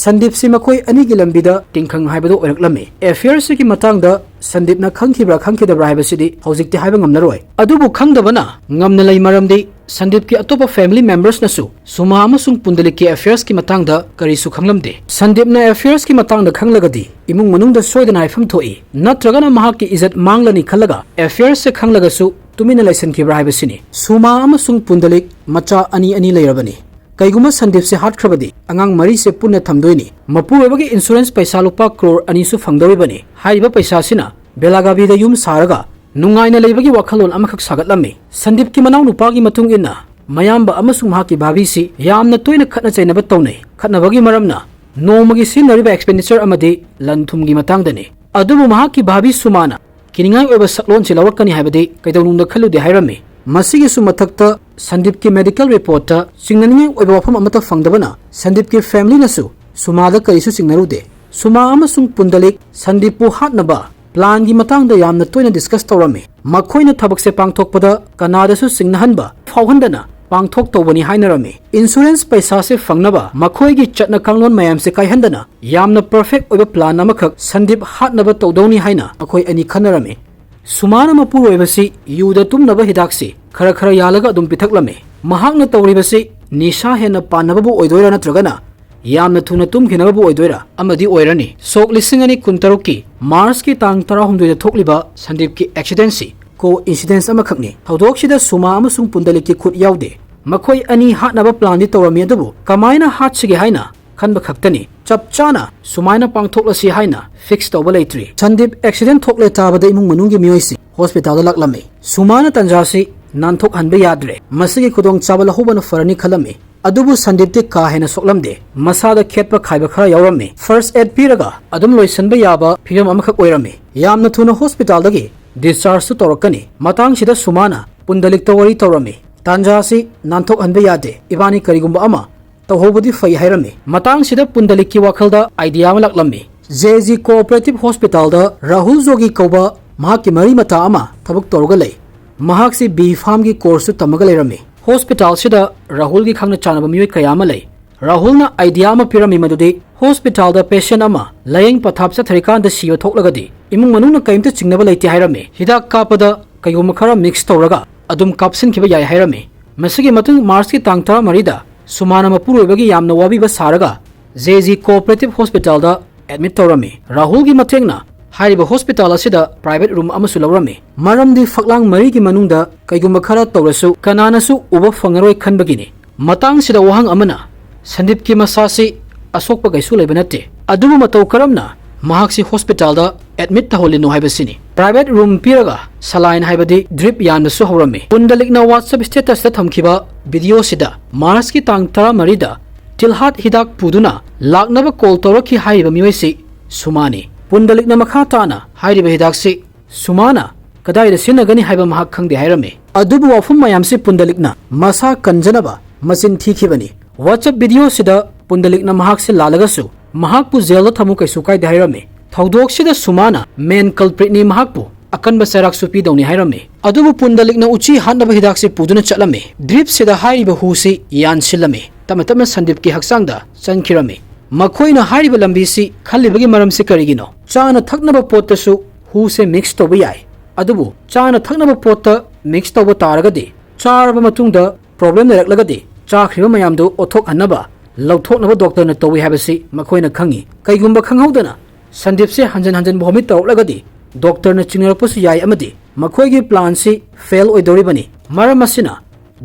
ꯁꯟꯗꯤꯞꯁꯤ ꯃꯈꯣꯏ ꯑꯅꯤꯒꯤ ꯂꯝꯕꯤꯗ ꯇꯤꯡꯈꯪ ꯍꯥꯏꯕꯗꯨ ꯑꯣꯏꯔꯛꯂꯝꯃꯤ꯫ ꯑꯦꯐꯤꯌꯔꯁꯤꯒꯤ ꯃꯇꯥꯡꯗ ꯁꯟꯗꯤꯞꯅ ꯈꯪꯈꯤꯕ꯭ꯔꯥ ꯈꯪꯈꯤꯗꯕ꯭ꯔꯥ ꯍꯥꯏꯕꯁꯤꯗꯤ ꯍꯧꯖꯤꯛꯇꯤ ꯍꯥꯏꯕ ꯉꯝꯂꯔꯣꯏ꯫ ꯑꯗꯨꯕꯨ ꯈꯪꯗꯕꯅ ꯉꯝꯅ ꯂꯩ, ꯃꯔꯝꯗꯤ ꯁꯟꯗꯤꯞꯀꯤ ꯑꯇꯣꯞꯄ ꯐꯦꯃꯤꯂꯤ ꯃꯦꯝꯕꯔꯁꯅꯁꯨ ꯁꯨꯃꯥ ꯑꯃꯁꯨꯡ ꯄꯨꯟꯗꯂꯤꯛꯀꯤ ꯑꯦꯐꯤꯌꯔꯁꯀꯤ ꯃꯇꯥꯡꯗ ꯀꯔꯤꯁꯨ ꯈꯪꯂꯝꯗꯦ꯫ ꯁꯟꯗꯤꯞꯅ ꯑꯦꯐꯤꯌꯔꯁꯀꯤ ꯃꯇꯥꯡꯗ ꯈꯪꯂꯒꯗꯤ ꯏꯃꯨꯡ ꯃꯅꯨꯡꯗ ꯁꯣꯏꯗꯅ ꯍꯥꯏꯐꯝ ꯊꯣꯛꯏ, ꯅꯠꯇ꯭ꯔꯒꯅ ꯃꯍꯥꯛꯀꯤ ꯏꯖꯠ ꯃꯥꯡꯂꯅꯤ ꯈꯜꯂꯒ ꯑꯦꯐꯤꯌꯔꯁꯁꯦ ꯈꯪꯂꯒꯁꯨ ꯇꯨꯃꯤꯟꯅ ꯂꯩꯁꯤꯟꯈꯤꯕ꯭ꯔꯥ ꯍꯥꯏꯕꯁꯤꯅꯤ꯫ ꯁꯨꯃꯥ ꯑꯃꯁꯨꯡ ꯄꯨꯟꯗꯂꯤꯛ ꯃꯆꯥ ꯑꯅꯤ ꯑꯅꯤ ꯂꯩꯔꯕꯅꯤ꯫ ꯀꯩꯒꯨꯝꯕ ꯁꯟꯗꯤꯞꯁꯦ ꯍꯥꯠꯈ꯭ꯔꯕꯗꯤ ꯑꯉꯥꯡ ꯃꯔꯤꯁꯦ ꯄꯨꯟꯅ ꯊꯝꯗꯣꯏꯅꯤ꯫ ꯃꯄꯨꯔꯣꯏꯕꯒꯤ ꯏꯟꯁꯨꯔꯦꯟꯁ ꯄꯩꯁꯥ ꯂꯨꯄꯥ ꯀ꯭ꯔꯣꯔ ꯑꯅꯤꯁꯨ ꯐꯪꯗꯧꯔꯤꯕꯅꯤ꯫ ꯍꯥꯏꯔꯤꯕ ꯄꯩꯁꯥꯁꯤꯅ ꯕꯦꯂꯥꯒꯥꯕꯤꯗ ꯌꯨꯝ ꯁꯥꯔꯒ ꯅꯨꯡꯉꯥꯏꯅ ꯂꯩꯕꯒꯤ ꯋꯥꯈꯜꯂꯣꯟ ꯑꯃꯈꯛ ꯁꯥꯒꯠꯂꯝꯃꯤ꯫ ꯁꯟꯗꯤꯞꯀꯤ ꯃꯅꯥꯎꯅꯨꯄꯥꯒꯤ ꯃꯇꯨꯡ ꯏꯟꯅ, ꯃꯌꯥꯝꯕ ꯑꯃꯁꯨꯡ ꯃꯍꯥꯛꯀꯤ ꯚꯥꯕꯤꯁꯤ ꯌꯥꯝꯅ ꯇꯣꯏꯅ ꯈꯠꯅ ꯆꯩꯅꯕ ꯇꯧꯅꯩ꯫ ꯈꯠꯅꯕꯒꯤ ꯃꯔꯝꯅ ꯅꯣꯡꯃꯒꯤ ꯁꯤꯖꯤꯟꯅꯔꯤꯕ ꯑꯦꯛꯁꯄꯦꯟꯗꯤꯆꯔ ꯑꯃꯗꯤ ꯂꯟ ꯊꯨꯝꯒꯤ ꯃꯇꯥꯡꯗꯅꯤ꯫ ꯑꯗꯨꯕꯨ ꯃꯍꯥꯛꯀꯤ ꯚꯥꯕꯤ ꯁꯨꯃꯥꯅ ꯀꯤꯅꯤꯡꯉꯥꯏ ꯑꯣꯏꯕ ꯁꯛꯂꯣꯟꯁꯤ ꯂꯧꯔꯛꯀꯅꯤ ꯍꯥꯏꯕꯗꯤ ꯀꯩꯗꯧꯅꯨꯡꯗ ꯈꯜꯂꯨꯗꯦ ꯍꯥꯏꯔꯝꯃꯤ꯫ ꯃꯁꯤꯒꯤꯁꯨ ꯃꯊꯛꯇ ꯁꯟꯗꯤꯞꯀꯤ ꯃꯦꯗꯤꯀꯦꯜ ꯔꯤꯄꯣꯔꯠꯇ ꯆꯤꯡꯅꯅꯤꯡꯉꯥꯏ ꯑꯣꯏꯕ ꯋꯥꯐꯝ ꯑꯃꯠꯇ ꯐꯪꯗꯕꯅ ꯁꯟꯗꯤꯞꯀꯤ ꯐꯦꯃꯤꯂꯤꯅꯁꯨ ꯁꯨꯃꯥꯗ ꯀꯔꯤꯁꯨ ꯆꯤꯡꯅꯔꯨꯗꯦ꯫ ꯁꯨꯃꯥ ꯑꯃꯁꯨꯡ ꯄꯨꯟꯗꯂꯤꯛ ꯁꯟꯗꯤꯞꯄꯨ ꯍꯥꯠꯅꯕ ꯄ꯭ꯂꯥꯟꯒꯤ ꯃꯇꯥꯡꯗ ꯌꯥꯝꯅ ꯇꯣꯏꯅ ꯗꯤꯁꯀꯁ ꯇꯧꯔꯝꯃꯤ꯫ ꯃꯈꯣꯏꯅ ꯊꯕꯛꯁꯦ ꯄꯥꯡꯊꯣꯛꯄꯗ ꯀꯅꯥꯗꯁꯨ ꯆꯤꯡꯅꯍꯟꯕ ꯐꯥꯎꯍꯟꯗꯅ ꯄꯥꯡꯊꯣꯛ ꯇꯧꯕꯅꯤ ꯍꯥꯏꯅꯔꯝꯃꯤ꯫ ꯏꯟꯁꯨꯔꯦꯟꯁ ꯄꯩꯁꯥꯁꯦ ꯐꯪꯅꯕ ꯃꯈꯣꯏꯒꯤ ꯆꯠꯅ ꯀꯥꯡꯂꯣꯟ ꯃꯌꯥꯝꯁꯦ ꯀꯥꯏꯍꯟꯗꯅ ꯌꯥꯝꯅ ꯄꯔꯐꯦꯛ ꯑꯣꯏꯕ ꯄ꯭ꯂꯥꯟ ꯑꯃꯈꯛ ꯁꯟꯗꯤꯞ ꯍꯥꯠꯅꯕ ꯇꯧꯗꯧꯅꯤ ꯍꯥꯏꯅ ꯃꯈꯣꯏ ꯑꯅꯤ ꯈꯟꯅꯔꯝꯃꯤ꯫ ꯁꯨꯃꯥꯅ ꯃꯄꯨꯔꯣꯏꯕꯁꯤ ꯌꯨꯗ ꯇꯨꯝꯅꯕ ꯍꯤꯗꯥꯛꯁꯤ ꯈꯔ ꯈꯔ ꯌꯥꯜꯂꯒ ꯑꯗꯨꯝ ꯄꯤꯊꯛꯂꯝꯃꯤ꯫ ꯃꯍꯥꯛꯅ ꯇꯧꯔꯤꯕꯁꯤ ꯅꯤꯁꯥ ꯍꯦꯟꯅ ꯄꯥꯟꯅꯕꯕꯨ ꯑꯣꯏꯗꯣꯏꯔꯥ ꯅꯠꯇ꯭ꯔꯒꯅ ꯌꯥꯝꯅ ꯊꯨꯅ ꯇꯨꯝꯈꯤꯅꯕꯕꯨ ꯑꯣꯏꯗꯣꯏꯔꯥ ꯑꯃꯗꯤ ꯑꯣꯏꯔꯅꯤ꯫ ꯁꯣꯛ ꯂꯤꯁꯤꯡ ꯑꯅꯤ ꯀꯨꯟꯇꯔꯨꯛꯀꯤ ꯃꯥꯔꯆꯀꯤ ꯇꯥꯡ ꯇꯔꯥꯍꯨꯝꯗꯣꯏꯗ ꯊꯣꯛꯂꯤꯕ ꯁꯟꯗꯤꯞꯀꯤ ꯑꯦꯛꯁꯤꯗꯦꯟꯁꯤ ꯀꯣ ꯏꯟꯁꯤꯗꯦꯟꯁ ꯑꯃꯈꯛꯅꯤ꯫ ꯊꯧꯗꯣꯛꯁꯤꯗ ꯁꯨꯃꯥ ꯑꯃꯁꯨꯡ ꯄꯨꯟꯗꯂꯤꯛꯀꯤ ꯈꯨꯠ ꯌꯥꯎꯗꯦ꯫ ꯃꯈꯣꯏ ꯑꯅꯤ ꯍꯥꯠꯅꯕ ꯄ꯭ꯂꯥꯟꯗꯤ ꯇꯧꯔꯝꯃꯤ, ꯑꯗꯨꯕꯨ ꯀꯃꯥꯏꯅ ꯍꯥꯠꯁꯤꯒꯦ ꯍꯥꯏꯅ ꯈꯟꯕ ꯈꯛꯇꯅꯤ꯫ ꯆꯞ ꯆꯥꯅ ꯁꯨꯃꯥꯏꯅ ꯄꯥꯡꯊꯣꯛꯂꯁꯤ ꯍꯥꯏꯅ ꯐꯤꯛꯁ ꯇꯧꯕ ꯂꯩꯇ꯭ꯔꯤ꯫ ꯁꯟꯗꯤꯞ ꯑꯦꯛꯁꯤꯗꯦꯟ ꯊꯣꯛꯂꯦ ꯇꯥꯕꯗ ꯏꯃꯨꯡ ꯃꯅꯨꯡꯒꯤ ꯃꯤꯑꯣꯏꯁꯤꯡ ꯍꯣꯁꯄꯤꯇꯥꯜꯗ ꯂꯥꯛꯂꯝꯃꯤ꯫ ꯁꯨꯃꯥꯅ ꯇꯟꯖꯥꯁꯤ ꯅꯥꯟꯊꯣꯛꯍꯟꯕ ꯌꯥꯗ꯭ꯔꯦ꯫ ꯃꯁꯤꯒꯤ ꯈꯨꯗꯣꯡꯆꯥꯕ ꯂꯧꯍꯧꯕꯅ ꯐꯔꯅꯤ ꯈꯜꯂꯝꯃꯤ꯫ ꯑꯗꯨꯕꯨ ꯁꯟꯗꯤꯞꯇꯤ ꯀꯥ ꯍꯦꯟꯅ ꯁꯣꯛꯂꯝꯗꯦ꯫ ꯃꯁꯥꯗ ꯈꯦꯠꯄ ꯈꯥꯏꯕ ꯈꯔ ꯌꯥꯎꯔꯝꯃꯤ꯫ ꯐꯥꯔꯁ ꯑꯦꯗ ꯄꯤꯔꯒ ꯑꯗꯨꯝ ꯂꯣꯏꯁꯤꯟꯕ ꯌꯥꯕ ꯐꯤꯕꯝ ꯑꯃꯈꯛ ꯑꯣꯏꯔꯝꯃꯤ꯫ ꯌꯥꯝꯅ ꯊꯨꯅ ꯍꯣꯁꯄꯤꯇꯥꯜꯗꯒꯤ ꯗꯤꯁꯆꯥꯔꯖꯁꯨ ꯇꯧꯔꯛꯀꯅꯤ꯫ ꯃꯇꯥꯡꯁꯤꯗ ꯁꯨꯃꯥꯅ ꯄꯨꯟꯗꯂꯤꯛꯇ ꯋꯥꯔꯤ ꯇꯧꯔꯝꯃꯤ꯫ "ꯇꯥꯟꯖꯥꯁꯤ ꯅꯥꯟꯊꯣꯛꯍꯟꯕ ꯌꯥꯗꯦ꯫ ꯏꯕꯥꯅꯤ ꯀꯔꯤꯒꯨꯝꯕ ꯑꯃ ꯇꯧꯍꯧꯕꯗꯤ ꯐꯩ" ꯍꯥꯏꯔꯝꯃꯤ꯫ ꯃꯇꯥꯡꯁꯤꯗ ꯄꯨꯟꯗꯂꯤꯛꯀꯤ ꯋꯥꯈꯜꯗ ꯑꯥꯏꯗꯤꯌꯥ ꯑꯃ ꯂꯥꯛꯂꯝꯃꯤ꯫ ꯖꯦ ꯖꯤ ꯀꯣꯑꯣꯄꯔꯦꯇꯤꯚ ꯍꯣꯁꯄꯤꯇꯥꯜꯗ ꯔꯥꯍꯨꯜ ꯖꯣꯒꯤ ꯀꯧꯕ ꯃꯍꯥꯛꯀꯤ ꯃꯔꯤ ꯃꯇꯥ ꯑꯃ ꯊꯕꯛ ꯇꯧꯔꯒ ꯂꯩ꯫ ꯃꯍꯥꯛꯁꯤ ꯕꯤ ꯐꯥꯝꯒꯤ ꯀꯣꯔꯁꯁꯨ ꯇꯝꯃꯒ ꯂꯩꯔꯝꯃꯤ꯫ ꯍꯣꯁꯄꯤꯇꯥꯜꯁꯤꯗ ꯔꯥꯍꯨꯜꯒꯤ ꯈꯪꯅ ꯆꯥꯟꯅꯕ ꯃꯤꯑꯣꯏ ꯀꯌꯥ ꯑꯃ ꯂꯩ꯫ ꯔꯥꯍꯨꯜꯅ ꯑꯥꯏꯗꯤꯌꯥ ꯑꯃ ꯄꯤꯔꯝꯃꯤ, ꯃꯗꯨꯗꯤ ꯍꯣꯁꯄꯤꯇꯥꯜꯗ ꯄꯦꯁꯦꯟ ꯑꯃ ꯂꯥꯌꯦꯡ ꯄꯊꯥꯞ ꯆꯠꯊꯔꯤꯀꯥꯟꯗ ꯁꯤꯕ ꯊꯣꯛꯂꯒꯗꯤ ꯏꯃꯨꯡ ꯃꯅꯨꯡꯅ ꯀꯔꯤꯝꯇ ꯆꯤꯡꯅꯕ ꯂꯩꯇꯦ ꯍꯥꯏꯔꯝꯃꯤ꯫ ꯍꯤꯗꯥꯛ ꯀꯥꯞꯄꯗ ꯀꯩꯒꯨꯝꯕ ꯈꯔ ꯃꯤꯛꯁ ꯇꯧꯔꯒ ꯑꯗꯨꯝ ꯀꯥꯞꯁꯤꯟꯈꯤꯕ ꯌꯥꯏ ꯍꯥꯏꯔꯝꯃꯤ꯫ ꯃꯁꯤꯒꯤ ꯃꯇꯨꯡ ꯃꯥꯔꯆꯀꯤ ꯇꯥꯡ ꯇꯔꯥꯃꯔꯤꯗ ꯁꯨꯃꯥꯅ ꯃꯄꯨꯔꯣꯏꯕꯒꯤ ꯌꯥꯝꯅ ꯋꯥꯕꯤꯕ ꯁꯥꯔꯒ ꯖꯦ ꯖꯤ ꯀꯣꯑꯣꯄꯔꯦꯇꯤꯚ ꯍꯣꯁꯄꯤꯇꯥꯜꯗ ꯑꯦꯗꯃꯤꯠ ꯇꯧꯔꯝꯃꯤ꯫ ꯔꯥꯍꯨꯜꯒꯤ ꯃꯇꯦꯡꯅ ꯍꯥꯏꯔꯤꯕ ꯍꯣꯁꯄꯤꯇꯥꯜ ꯑꯁꯤꯗ ꯄ꯭ꯔꯥꯏꯚꯦꯠ ꯔꯨꯝ ꯑꯃꯁꯨ ꯂꯧꯔꯝꯃꯤ꯫ ꯃꯔꯝꯗꯤ ꯐꯛꯂꯥꯡ ꯃꯔꯤꯒꯤ ꯃꯅꯨꯡꯗ ꯀꯩꯒꯨꯝꯕ ꯈꯔ ꯇꯧꯔꯁꯨ ꯀꯅꯥꯅꯁꯨ ꯎꯕ ꯐꯪꯉꯔꯣꯏ ꯈꯟꯕꯒꯤꯅꯤ꯫ ꯃꯇꯥꯡꯁꯤꯗ ꯋꯥꯍꯪ ꯑꯃꯅ, ꯁꯟꯗꯤꯞꯀꯤ ꯃꯁꯥꯁꯤ ꯑꯁꯣꯛꯄ ꯀꯩꯁꯨ ꯂꯩꯕ ꯅꯠꯇꯦ, ꯑꯗꯨꯕꯨ ꯃꯇꯧ ꯀꯔꯝꯅ ꯃꯍꯥꯛꯁꯤ ꯍꯣꯁꯄꯤꯇꯥꯜꯗ ꯑꯦꯗꯃꯤꯠ ꯇꯧꯍꯜꯂꯤꯅꯣ ꯍꯥꯏꯕꯁꯤꯅꯤ꯫ ꯄ꯭ꯔꯥꯏꯚꯦꯠ ꯔꯨꯝ ꯄꯤꯔꯒ ꯁꯂꯥꯏꯟ ꯍꯥꯏꯕꯗꯤ ꯗ꯭ꯔꯤꯞ ꯌꯥꯟꯕꯁꯨ ꯍꯧꯔꯝꯃꯤ꯫ ꯄꯨꯟꯗꯂꯤꯛꯅ WhatsApp ꯁ꯭ꯇꯦꯇꯁꯇ ꯊꯝꯈꯤꯕ ꯚꯤꯗꯤꯑꯣꯁꯤꯗ ꯃꯥꯔꯆꯀꯤ ꯇꯥꯡ ꯇꯔꯥꯃꯔꯤꯗ ꯇꯤꯜꯍꯥꯠ ꯍꯤꯗꯥꯛ ꯄꯨꯗꯨꯅ ꯂꯥꯛꯅꯕ ꯀꯣꯜ ꯇꯧꯔꯛꯈꯤ ꯍꯥꯏꯔꯤꯕ ꯃꯤꯑꯣꯏꯁꯤ ꯁꯨꯃꯥꯅꯤ꯫ ꯄꯨꯟꯗꯂꯤꯛꯅ ꯃꯈꯥ ꯇꯥꯅ ꯍꯥꯏꯔꯤꯕ ꯍꯤꯗꯥꯛꯁꯤ ꯁꯨꯃꯥꯅ ꯀꯗꯥꯏꯗ ꯁꯤꯖꯤꯟꯅꯒꯅꯤ ꯍꯥꯏꯕ ꯃꯍꯥꯛ ꯈꯪꯗꯦ ꯍꯥꯏꯔꯝꯃꯤ꯫ ꯑꯗꯨꯕꯨ ꯋꯥꯐꯝ ꯃꯌꯥꯝꯁꯤ ꯄꯨꯟꯗꯂꯤꯛꯅ ꯃꯁꯥ ꯀꯟꯖꯅꯕ ꯃꯆꯤꯟ ꯊꯤꯈꯤꯕꯅꯤ꯫ WhatsApp ꯚꯤꯗꯤꯑꯣꯁꯤꯗ ꯄꯨꯟꯗꯂꯤꯛꯅ ꯃꯍꯥꯛꯁꯤ ꯂꯥꯜꯂꯒꯁꯨ ꯃꯍꯥꯛꯄꯨ ꯖꯦꯜꯗ ꯊꯝꯃꯨ, ꯀꯩꯁꯨ ꯀꯥꯏꯗꯦ ꯍꯥꯏꯔꯝꯃꯤ꯫ ꯊꯧꯗꯣꯛꯁꯤꯗ ꯁꯨꯃꯥꯅ ꯃꯦꯟ ꯀꯜꯄ꯭ꯔꯤꯠꯅꯤ, ꯃꯍꯥꯛꯄꯨ ꯑꯀꯟꯕ ꯆꯩꯔꯥꯛꯁꯨ ꯄꯤꯗꯧꯅꯤ ꯍꯥꯏꯔꯝꯃꯤ꯫ ꯑꯗꯨꯕꯨ ꯄꯨꯟꯗꯂꯤꯛꯅ ꯎꯆꯤ ꯍꯥꯠꯅꯕ ꯍꯤꯗꯥꯛꯁꯤ ꯄꯨꯗꯨꯅ ꯆꯠꯂꯝꯃꯤ꯫ ꯗ꯭ꯔꯤꯞꯁꯤꯗ ꯍꯥꯏꯔꯤꯕ ꯍꯨꯁꯤ ꯌꯥꯟꯁꯤꯜꯂꯝꯃꯤ꯫ ꯇꯞꯅ ꯇꯞꯅ ꯁꯟꯗꯤꯞꯀꯤ ꯍꯛꯆꯥꯡꯗ ꯆꯪꯈꯤꯔꯝꯃꯤ꯫ ꯃꯈꯣꯏꯅ ꯍꯥꯏꯔꯤꯕ ꯂꯝꯕꯤꯁꯤ ꯈꯜꯂꯤꯕꯒꯤ ꯃꯔꯝꯁꯤ ꯀꯔꯤꯒꯤꯅꯣ? ꯆꯥꯅ ꯊꯛꯅꯕ ꯄꯣꯠꯇꯁꯨ ꯍꯨꯁꯦ ꯃꯤꯛꯁ ꯇꯧꯕ ꯌꯥꯏ꯫ ꯑꯗꯨꯕꯨ ꯆꯥꯅ ꯊꯛꯅꯕ ꯄꯣꯠꯇ ꯃꯤꯛꯁ ꯇꯧꯕ ꯇꯥꯔꯒꯗꯤ ꯆꯥꯔꯕ ꯃꯇꯨꯡꯗ ꯄ꯭ꯔꯣꯕ꯭ꯂꯦꯝ ꯂꯩꯔꯛꯂꯒꯗꯤ ꯆꯥꯈ꯭ꯔꯤꯕ ꯃꯌꯥꯝꯗꯨ ꯑꯣꯠꯊꯣꯛꯍꯟꯅꯕ ꯂꯧꯊꯣꯛꯅꯕ ꯗꯣꯛꯇꯔꯅ ꯇꯧꯏ ꯍꯥꯏꯕꯁꯤ ꯃꯈꯣꯏꯅ ꯈꯪꯏ꯫ ꯀꯩꯒꯨꯝꯕ ꯈꯪꯍꯧꯗꯅ ꯁꯟꯗꯤꯞꯁꯦ ꯍꯟꯖꯤꯟ ꯍꯟꯖꯤꯟ ꯚꯣꯃꯤꯠ ꯇꯧꯔꯛꯂꯒꯗꯤ ꯗꯣꯛꯇꯔꯅ ꯆꯤꯡꯅꯔꯛꯄꯁꯨ ꯌꯥꯏ ꯑꯃꯗꯤ ꯃꯈꯣꯏꯒꯤ ꯄ꯭ꯂꯥꯟꯁꯤ ꯐꯦꯜ ꯑꯣꯏꯗꯧꯔꯤꯕꯅꯤ꯫ ꯃꯔꯝ ꯑꯁꯤꯅ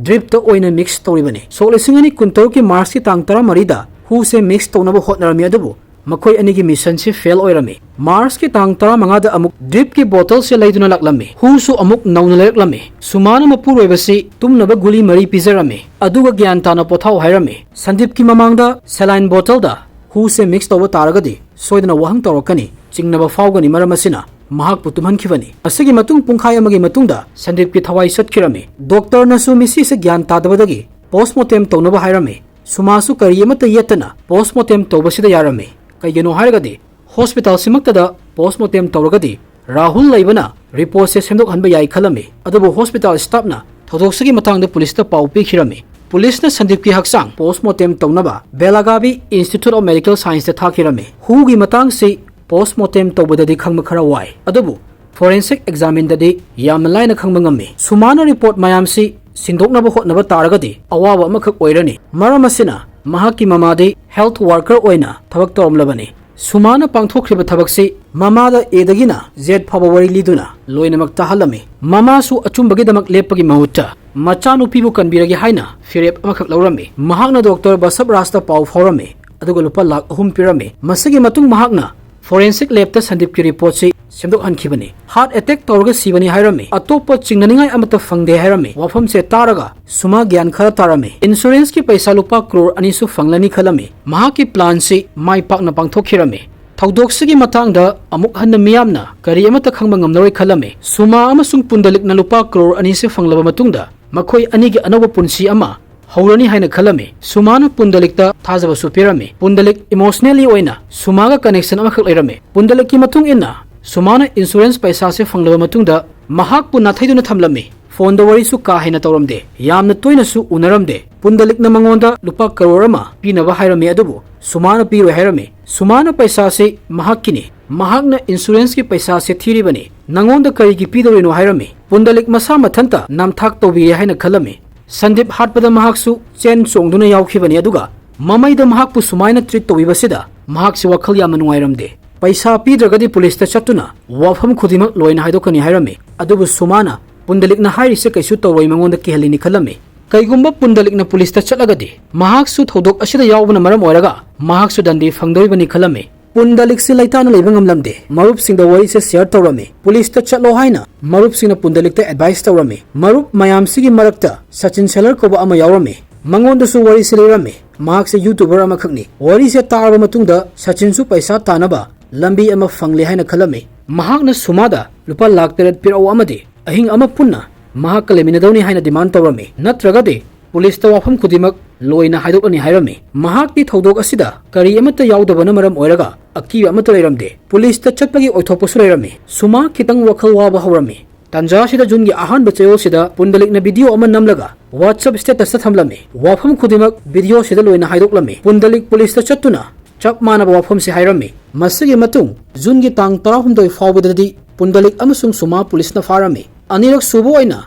ꯗ꯭ꯔꯤꯞꯇ ꯑꯣꯏꯅ ꯃꯤꯛꯁ ꯇꯧꯔꯤꯕꯅꯤ꯫ ꯁꯣꯛ ꯂꯤꯁꯤꯡ ꯑꯅꯤ ꯀꯨꯟꯇꯔꯨꯛꯀꯤ ꯃꯥꯔꯆꯀꯤ ꯇꯥꯡ ꯇꯔꯥꯃꯔꯤꯗ ꯍꯨꯁꯦ ꯃꯤꯛꯁ ꯇꯧꯅꯕ ꯍꯣꯠꯅꯔꯝꯃꯤ, ꯑꯗꯨꯕꯨ ꯃꯈꯣꯏ ꯑꯅꯤꯒꯤ ꯃꯤꯁꯟꯁꯤ ꯐꯦꯜ ꯑꯣꯏꯔꯝꯃꯤ꯫ ꯃꯥꯔꯆꯀꯤ ꯇꯥꯡ ꯇꯔꯥꯃꯉꯥꯗ ꯑꯃꯨꯛ ꯗ꯭ꯔꯤꯞꯀꯤ ꯕꯣꯇꯜꯁꯦ ꯂꯩꯗꯨꯅ ꯂꯥꯛꯂꯝꯃꯤ꯫ ꯍꯨꯁꯨ ꯑꯃꯨꯛ ꯅꯧꯅ ꯂꯩꯔꯛꯂꯝꯃꯤ꯫ ꯁꯨꯃꯥꯅ ꯃꯄꯨꯔꯣꯏꯕꯁꯤ ꯇꯨꯝꯅꯕ ꯒꯨꯂꯤ ꯃꯔꯤ ꯄꯤꯖꯔꯝꯃꯤ, ꯑꯗꯨꯒ ꯒ꯭ꯌꯥꯟ ꯇꯥꯅ ꯄꯣꯊꯥꯎ ꯍꯥꯏꯔꯝꯃꯤ꯫ ꯁꯟꯗꯤꯞꯀꯤ ꯃꯃꯥꯡꯗ ꯁꯦꯂꯥꯏꯟ ꯕꯣꯇꯜꯗ ꯍꯨꯁꯦ ꯃꯤꯛꯁ ꯇꯧꯕ ꯇꯥꯔꯒꯗꯤ ꯁꯣꯏꯗꯅ ꯋꯥꯍꯪ ꯇꯧꯔꯛꯀꯅꯤ, ꯆꯤꯡꯅꯕ ꯐꯥꯎꯒꯅꯤ, ꯃꯔꯝ ꯑꯁꯤꯅ ꯃꯍꯥꯛꯄꯨ ꯇꯨꯝꯍꯟꯈꯤꯕꯅꯤ꯫ ꯑꯁꯤꯒꯤ ꯃꯇꯨꯡ ꯄꯨꯡꯈꯥꯏ ꯑꯃꯒꯤ ꯃꯇꯨꯡꯗ ꯁꯟꯗꯤꯞꯀꯤ ꯊꯋꯥꯏ ꯆꯠꯈꯤꯔꯝꯃꯤ꯫ ꯗꯣꯛꯇꯔꯅꯁꯨ ꯃꯤꯁꯤꯁꯦ ꯒ꯭ꯌꯥꯟ ꯇꯥꯗꯕꯗꯒꯤ ꯄꯣꯁꯃꯣꯔꯇꯦꯝ ꯇꯧꯅꯕ ꯍꯥꯏꯔꯝꯃꯤ꯫ ꯁꯨꯃꯥꯁꯨ ꯀꯔꯤ ꯑꯃꯠꯇ ꯌꯦꯠꯇꯅ ꯄꯣꯁꯃꯣꯔꯇꯦꯝ ꯇꯧꯕꯁꯤꯗ ꯌꯥꯔꯝꯃꯤ꯫ ꯀꯩꯒꯤꯅꯣ ꯍꯥꯏꯔꯒꯗꯤ ꯍꯣꯁꯄꯤꯇꯥꯜꯁꯤꯃꯛꯇꯗ ꯄꯣꯁꯃꯣꯔꯇꯦꯝ ꯇꯧꯔꯒꯗꯤ ꯔꯥꯍꯨꯜ ꯂꯩꯕꯅ ꯔꯤꯄꯣꯔꯠꯁꯦ ꯁꯦꯝꯗꯣꯛꯍꯟꯕ ꯌꯥꯏ ꯈꯜꯂꯝꯃꯤ꯫ ꯑꯗꯨꯕꯨ ꯍꯣꯁꯄꯤꯇꯥꯜ ꯁ꯭ꯇꯥꯐꯅ ꯊꯧꯗꯣꯛꯁꯤꯒꯤ ꯃꯇꯥꯡꯗ ꯄꯨꯂꯤꯁꯇ ꯄꯥꯎ ꯄꯤꯈꯤꯔꯝꯃꯤ꯫ ꯄꯨꯂꯤꯁꯅ ꯁꯟꯗꯤꯞꯀꯤ ꯍꯛꯆꯥꯡ ꯄꯣꯁꯃꯣꯔꯇꯦꯝ ꯇꯧꯅꯕ ꯕꯦꯂꯥꯒꯥꯕꯤ ꯏꯟꯁꯇꯤꯇ꯭ꯌꯨꯠ ꯑꯣꯐ ꯃꯦꯗꯤꯀꯦꯜ ꯁꯥꯏꯟꯁꯇ ꯊꯥꯈꯤꯔꯝꯃꯤ꯫ ꯍꯨꯒꯤ ꯃꯇꯥꯡꯁꯤ ꯄꯣꯁꯃꯣꯔꯇꯦꯝ ꯇꯧꯕꯗꯗꯤ ꯈꯪꯕ ꯈꯔ ꯋꯥꯏ, ꯑꯗꯨꯕꯨ ꯐꯣꯔꯦꯟꯁꯤꯛ ꯑꯦꯛꯖꯥꯃꯤꯟꯗꯗꯤ ꯌꯥꯝꯅ ꯂꯥꯏꯅ ꯈꯪꯕ ꯉꯝꯃꯤ꯫ ꯁꯨꯃꯥꯅ ꯔꯤꯄꯣꯔꯠ ꯃꯌꯥꯝꯁꯤ ꯁꯤꯟꯗꯣꯛꯅꯕ ꯍꯣꯠꯅꯕ ꯇꯥꯔꯒꯗꯤ ꯑꯋꯥꯕ ꯑꯃꯈꯛ ꯑꯣꯏꯔꯅꯤ꯫ ꯃꯔꯝ ꯑꯁꯤꯅ ꯃꯍꯥꯛꯀꯤ ꯃꯃꯥꯗꯤ ꯍꯦꯜꯊ ꯋꯥꯔꯀꯔ ꯑꯣꯏꯅ ꯊꯕꯛ ꯇꯧꯔꯝꯂꯕꯅꯤ꯫ ꯁꯨꯃꯥꯅ ꯄꯥꯡꯊꯣꯛꯈ꯭ꯔꯤꯕ ꯊꯕꯛꯁꯤ ꯃꯃꯥꯗ ꯑꯦꯗꯒꯤꯅ ꯖꯦꯗ ꯐꯥꯎꯕ ꯋꯥꯔꯤ ꯂꯤꯗꯨꯅ ꯂꯣꯏꯅꯃꯛ ꯇꯥꯍꯜꯂꯝꯃꯤ꯫ ꯃꯃꯥꯁꯨ ꯑꯆꯨꯝꯕꯒꯤꯗꯃꯛ ꯂꯦꯞꯄꯒꯤ ꯃꯍꯨꯠꯇ ꯃꯆꯥꯅꯨꯄꯤꯕꯨ ꯀꯟꯕꯤꯔꯒꯦ ꯍꯥꯏꯅ ꯐꯤꯔꯦꯞ ꯑꯃꯈꯛ ꯂꯧꯔꯝꯃꯤ꯫ ꯃꯍꯥꯛꯅ ꯗꯣꯛꯇꯔ ꯕꯁꯕ ꯔꯥꯖꯇ ꯄꯥꯎ ꯐꯥꯎꯔꯝꯃꯤ, ꯑꯗꯨꯒ ꯂꯨꯄꯥ ꯂꯥꯈ ꯑꯍꯨꯝ ꯄꯤꯔꯝꯃꯤ꯫ ꯃꯁꯤꯒꯤ ꯃꯇꯨꯡ ꯃꯍꯥꯛꯅ ꯐꯣꯔꯦꯟꯁꯤꯛ ꯂꯦꯕꯇ ꯁꯟꯗꯤꯞꯀꯤ ꯔꯤꯄꯣꯔꯠꯁꯤ ꯁꯦꯝꯗꯣꯛꯍꯟꯈꯤꯕꯅꯤ꯫ ꯍꯥꯔꯠ ꯑꯦꯇꯦꯛ ꯇꯧꯔꯒ ꯁꯤꯕꯅꯤ ꯍꯥꯏꯔꯝꯃꯤ꯫ ꯑꯇꯣꯞꯄ ꯆꯤꯡꯅꯅꯤꯡꯉꯥꯏ ꯑꯃꯠꯇ ꯐꯪꯗꯦ ꯍꯥꯏꯔꯝꯃꯤ꯫ ꯋꯥꯐꯝꯁꯦ ꯇꯥꯔꯒ ꯁꯨꯃꯥ ꯒ꯭ꯌꯥꯟ ꯈꯔ ꯇꯥꯔꯝꯃꯤ꯫ ꯏꯟꯁꯨꯔꯦꯟꯁꯀꯤ ꯄꯩꯁꯥ ꯂꯨꯄꯥ ꯀ꯭ꯔꯣꯔ ꯑꯅꯤꯁꯨ ꯐꯪꯂꯅꯤ ꯈꯜꯂꯝꯃꯤ꯫ ꯃꯍꯥꯛꯀꯤ ꯄ꯭ꯂꯥꯟꯁꯤ ꯃꯥꯏ ꯄꯥꯛꯅ ꯄꯥꯡꯊꯣꯛꯈꯤꯔꯝꯃꯤ꯫ ꯊꯧꯗꯣꯛꯁꯤꯒꯤ ꯃꯇꯥꯡꯗ ꯑꯃꯨꯛ ꯍꯟꯅ ꯃꯤꯌꯥꯝꯅ ꯀꯔꯤ ꯑꯃꯠꯇ ꯈꯪꯕ ꯉꯝꯂꯔꯣꯏ ꯈꯜꯂꯝꯃꯤ꯫ ꯁꯨꯃꯥ ꯑꯃꯁꯨꯡ ꯄꯨꯟꯗꯂꯤꯛꯅ ꯂꯨꯄꯥ ꯀ꯭ꯔꯣꯔ ꯑꯅꯤꯁꯤ ꯐꯪꯂꯕ ꯃꯇꯨꯡꯗ ꯃꯈꯣꯏ ꯑꯅꯤꯒꯤ ꯑꯅꯧꯕ ꯄꯨꯟꯁꯤ ꯑꯃ ꯍꯧꯔꯅꯤ ꯍꯥꯏꯅ ꯈꯜꯂꯝꯃꯤ꯫ ꯁꯨꯃꯥꯅ ꯄꯨꯟꯗꯂꯤꯛꯇ ꯊꯥꯖꯕꯁꯨ ꯄꯤꯔꯝꯃꯤ꯫ ꯄꯨꯟꯗꯂꯤꯛ ꯏꯃꯣꯁꯅꯦꯜꯂꯤ ꯑꯣꯏꯅ ꯁꯨꯃꯥꯒ ꯀꯅꯦꯛꯁꯟ ꯑꯃꯈꯛ ꯂꯩꯔꯝꯃꯤ꯫ ꯄꯨꯟꯗꯂꯤꯛꯀꯤ ꯃꯇꯨꯡ ꯏꯟꯅ ꯁꯨꯃꯥꯅ ꯏꯟꯁꯨꯔꯦꯟꯁ ꯄꯩꯁꯥꯁꯦ ꯐꯪꯂꯕ ꯃꯇꯨꯡꯗ ꯃꯍꯥꯛꯄꯨ ꯅꯥꯊꯩꯗꯨꯅ ꯊꯝꯂꯝꯃꯤ꯫ ꯐꯣꯟꯗ ꯋꯥꯔꯤꯁꯨ ꯀꯥ ꯍꯦꯟꯅ ꯇꯧꯔꯝꯗꯦ, ꯌꯥꯝꯅ ꯇꯣꯏꯅꯁꯨ ꯎꯅꯔꯝꯗꯦ꯫ ꯄꯨꯟꯗꯂꯤꯛꯅ ꯃꯉꯣꯟꯗ ꯂꯨꯄꯥ ꯀꯔꯣꯔ ꯑꯃ ꯄꯤꯅꯕ ꯍꯥꯏꯔꯝꯃꯤ, ꯑꯗꯨꯕꯨ ꯁꯨꯃꯥꯅ ꯄꯤꯔꯣꯏ ꯍꯥꯏꯔꯝꯃꯤ꯫ ꯁꯨꯃꯥꯅ ꯄꯩꯁꯥꯁꯤ ꯃꯍꯥꯛꯀꯤꯅꯤ, ꯃꯍꯥꯛꯅ ꯏꯟꯁꯨꯔꯦꯟꯁꯀꯤ ꯄꯩꯁꯥꯁꯦ ꯊꯤꯔꯤꯕꯅꯤ, ꯅꯉꯣꯟꯗ ꯀꯔꯤꯒꯤ ꯄꯤꯗꯧꯔꯤꯅꯣ ꯍꯥꯏꯔꯝꯃꯤ꯫ ꯄꯨꯟꯗꯂꯤꯛ ꯃꯁꯥ ꯃꯊꯟꯇ ꯅꯝꯊꯥꯛ ꯇꯧꯕꯤꯔꯦ ꯍꯥꯏꯅ ꯈꯜꯂꯝꯃꯤ꯫ ꯁꯟꯗꯤꯞ ꯍꯥꯠꯄꯗ ꯃꯍꯥꯛꯁꯨ ꯆꯦꯟ ꯆꯣꯡꯗꯨꯅ ꯌꯥꯎꯈꯤꯕꯅꯤ, ꯑꯗꯨꯒ ꯃꯃꯩꯗ ꯃꯍꯥꯛꯄꯨ ꯁꯨꯃꯥꯏꯅ ꯇ꯭ꯔꯤꯠ ꯇꯧꯕꯤꯕꯁꯤꯗ ꯃꯍꯥꯛꯁꯤ ꯋꯥꯈꯜ ꯌꯥꯝꯅ ꯅꯨꯡꯉꯥꯏꯔꯝꯗꯦ꯫ ꯄꯩꯁꯥ ꯄꯤꯗ꯭ꯔꯒꯗꯤ ꯄꯨꯂꯤꯁꯇ ꯆꯠꯇꯨꯅ ꯋꯥꯐꯝ ꯈꯨꯗꯤꯡꯃꯛ ꯂꯣꯏꯅ ꯍꯥꯏꯗꯣꯛꯀꯅꯤ ꯍꯥꯏꯔꯝꯃꯤ꯫ ꯑꯗꯨꯕꯨ ꯁꯨꯃꯥꯅ ꯄꯨꯟꯗꯂꯤꯛꯅ ꯍꯥꯏꯔꯤꯁꯦ ꯀꯩꯁꯨ ꯇꯧꯔꯣꯏ, ꯃꯉꯣꯟꯗ ꯀꯤꯍꯜꯂꯤꯅꯤ ꯈꯜꯂꯝꯃꯤ꯫ ꯀꯩꯒꯨꯝꯕ ꯄꯨꯟꯗꯂꯤꯛꯅ ꯄꯨꯂꯤꯁꯇ ꯆꯠꯂꯒꯗꯤ ꯃꯍꯥꯛꯁꯨ ꯊꯧꯗꯣꯛ ꯑꯁꯤꯗ ꯌꯥꯎꯕꯅ ꯃꯔꯝ ꯑꯣꯏꯔꯒ ꯃꯍꯥꯛꯁꯨ ꯗꯟꯗꯤ ꯐꯪꯗꯣꯔꯤꯕꯅꯤ ꯈꯜꯂꯝꯃꯤ꯫ ꯄꯨꯟꯗꯂꯤꯛꯁꯤ ꯂꯩꯇꯥꯅ ꯂꯩꯕ ꯉꯝꯂꯝꯗꯦ꯫ ꯃꯔꯨꯞꯁꯤꯡꯗ ꯋꯥꯔꯤꯁꯦ ꯁꯤꯌꯔ ꯇꯧꯔꯝꯃꯤ꯫ ꯄꯨꯂꯤꯁꯇ ꯆꯠꯂꯣ ꯍꯥꯏꯅ ꯃꯔꯨꯞꯁꯤꯡꯅ ꯄꯨꯟꯗꯂꯤꯛꯇ ꯑꯦꯗꯚꯥꯏꯁ ꯇꯧꯔꯝꯃꯤ꯫ ꯃꯔꯨꯞ ꯃꯌꯥꯝꯁꯤꯒꯤ ꯃꯔꯛꯇ ꯁꯆꯤꯟ ꯁꯦꯂꯔ ꯀꯧꯕ ꯑꯃ ꯌꯥꯎꯔꯝꯃꯤ꯫ ꯃꯉꯣꯟꯗꯁꯨ ꯋꯥꯔꯤꯁꯦ ꯂꯤꯔꯝꯃꯤ꯫ ꯃꯍꯥꯛꯁꯦ ꯌꯨꯇꯨꯕꯔ ꯑꯃꯈꯛꯅꯤ꯫ ꯋꯥꯔꯤꯁꯦ ꯇꯥꯔꯕ ꯃꯇꯨꯡꯗ ꯁꯆꯤꯟꯁꯨ ꯄꯩꯁꯥ ꯇꯥꯅꯕ ꯂꯝꯕꯤ ꯑꯃ ꯐꯪꯂꯦ ꯍꯥꯏꯅ ꯈꯜꯂꯝꯃꯤ꯫ ꯃꯍꯥꯛꯅ ꯁꯨꯃꯥꯗ ꯂꯨꯄꯥ ꯂꯥꯈ ꯇꯔꯦꯠ ꯄꯤꯔꯛꯎ ꯑꯃꯗꯤ ꯑꯍꯤꯡ ꯑꯃ ꯄꯨꯟꯅ ꯃꯍꯥꯛꯀ ꯂꯩꯃꯤꯟꯅꯗꯧꯅꯤ ꯍꯥꯏꯅ ꯗꯤꯃꯥꯟ ꯇꯧꯔꯝꯃꯤ, ꯅꯠꯇ꯭ꯔꯒꯗꯤ ꯄꯨꯂꯤꯁꯇ ꯋꯥꯐꯝ ꯈꯨꯗꯤꯡꯃꯛ ꯂꯣꯏꯅ ꯍꯥꯏꯗꯣꯛꯂꯅꯤ ꯍꯥꯏꯔꯝꯃꯤ꯫ ꯃꯍꯥꯛꯇꯤ ꯊꯧꯗꯣꯛ ꯑꯁꯤꯗ ꯀꯔꯤ ꯑꯃꯠꯇ ꯌꯥꯎꯗꯕꯅ ꯃꯔꯝ ꯑꯣꯏꯔꯒ ꯑꯀꯤꯕ ꯑꯃꯠꯇ ꯂꯩꯔꯝꯗꯦ꯫ ꯄꯨꯂꯤꯁꯇ ꯆꯠꯄꯒꯤ ꯑꯣꯏꯊꯣꯛꯄꯁꯨ ꯂꯩꯔꯝꯃꯤ꯫ ꯁꯨꯃꯥ ꯈꯤꯇꯪ ꯋꯥꯈꯜ ꯋꯥꯕ ꯍꯧꯔꯝꯃꯤ꯫ ꯇꯥꯟꯖꯥ ꯑꯁꯤꯗ ꯖꯨꯟꯒꯤ ꯑꯍꯥꯟꯕ ꯆꯌꯣꯜꯁꯤꯗ ꯄꯨꯟꯗꯂꯤꯛꯅ ꯚꯤꯗꯤꯑꯣ ꯑꯃ ꯅꯝꯂꯒ WhatsApp ꯁ꯭ꯇꯦꯇꯁꯇ ꯊꯝꯂꯝꯃꯤ꯫ ꯋꯥꯐꯝ ꯈꯨꯗꯤꯡꯃꯛ ꯚꯤꯗꯤꯑꯣꯁꯤꯗ ꯂꯣꯏꯅ ꯍꯥꯏꯗꯣꯛꯂꯝꯃꯤ꯫ ꯄꯨꯟꯗꯂꯤꯛ ꯄꯨꯂꯤꯁꯇ ꯆꯠꯇꯨꯅ ꯆꯞ ꯃꯥꯟꯅꯕ ꯋꯥꯐꯝꯁꯤ ꯍꯥꯏꯔꯝꯃꯤ꯫ ꯃꯁꯤꯒꯤ ꯃꯇꯨꯡ ꯖꯨꯟꯒꯤ ꯇꯥꯡ ꯇꯔꯥꯍꯨꯝꯗꯣꯏ ꯐꯥꯎꯕꯗꯗꯤ ꯄꯨꯟꯗꯂꯤꯛ ꯑꯃꯁꯨꯡ ꯁꯨꯃꯥ ꯄꯨꯂꯤꯁꯅ ꯐꯥꯔꯝꯃꯤ꯫ ꯑꯅꯤꯔꯛ ꯁꯨꯕ ꯑꯣꯏꯅ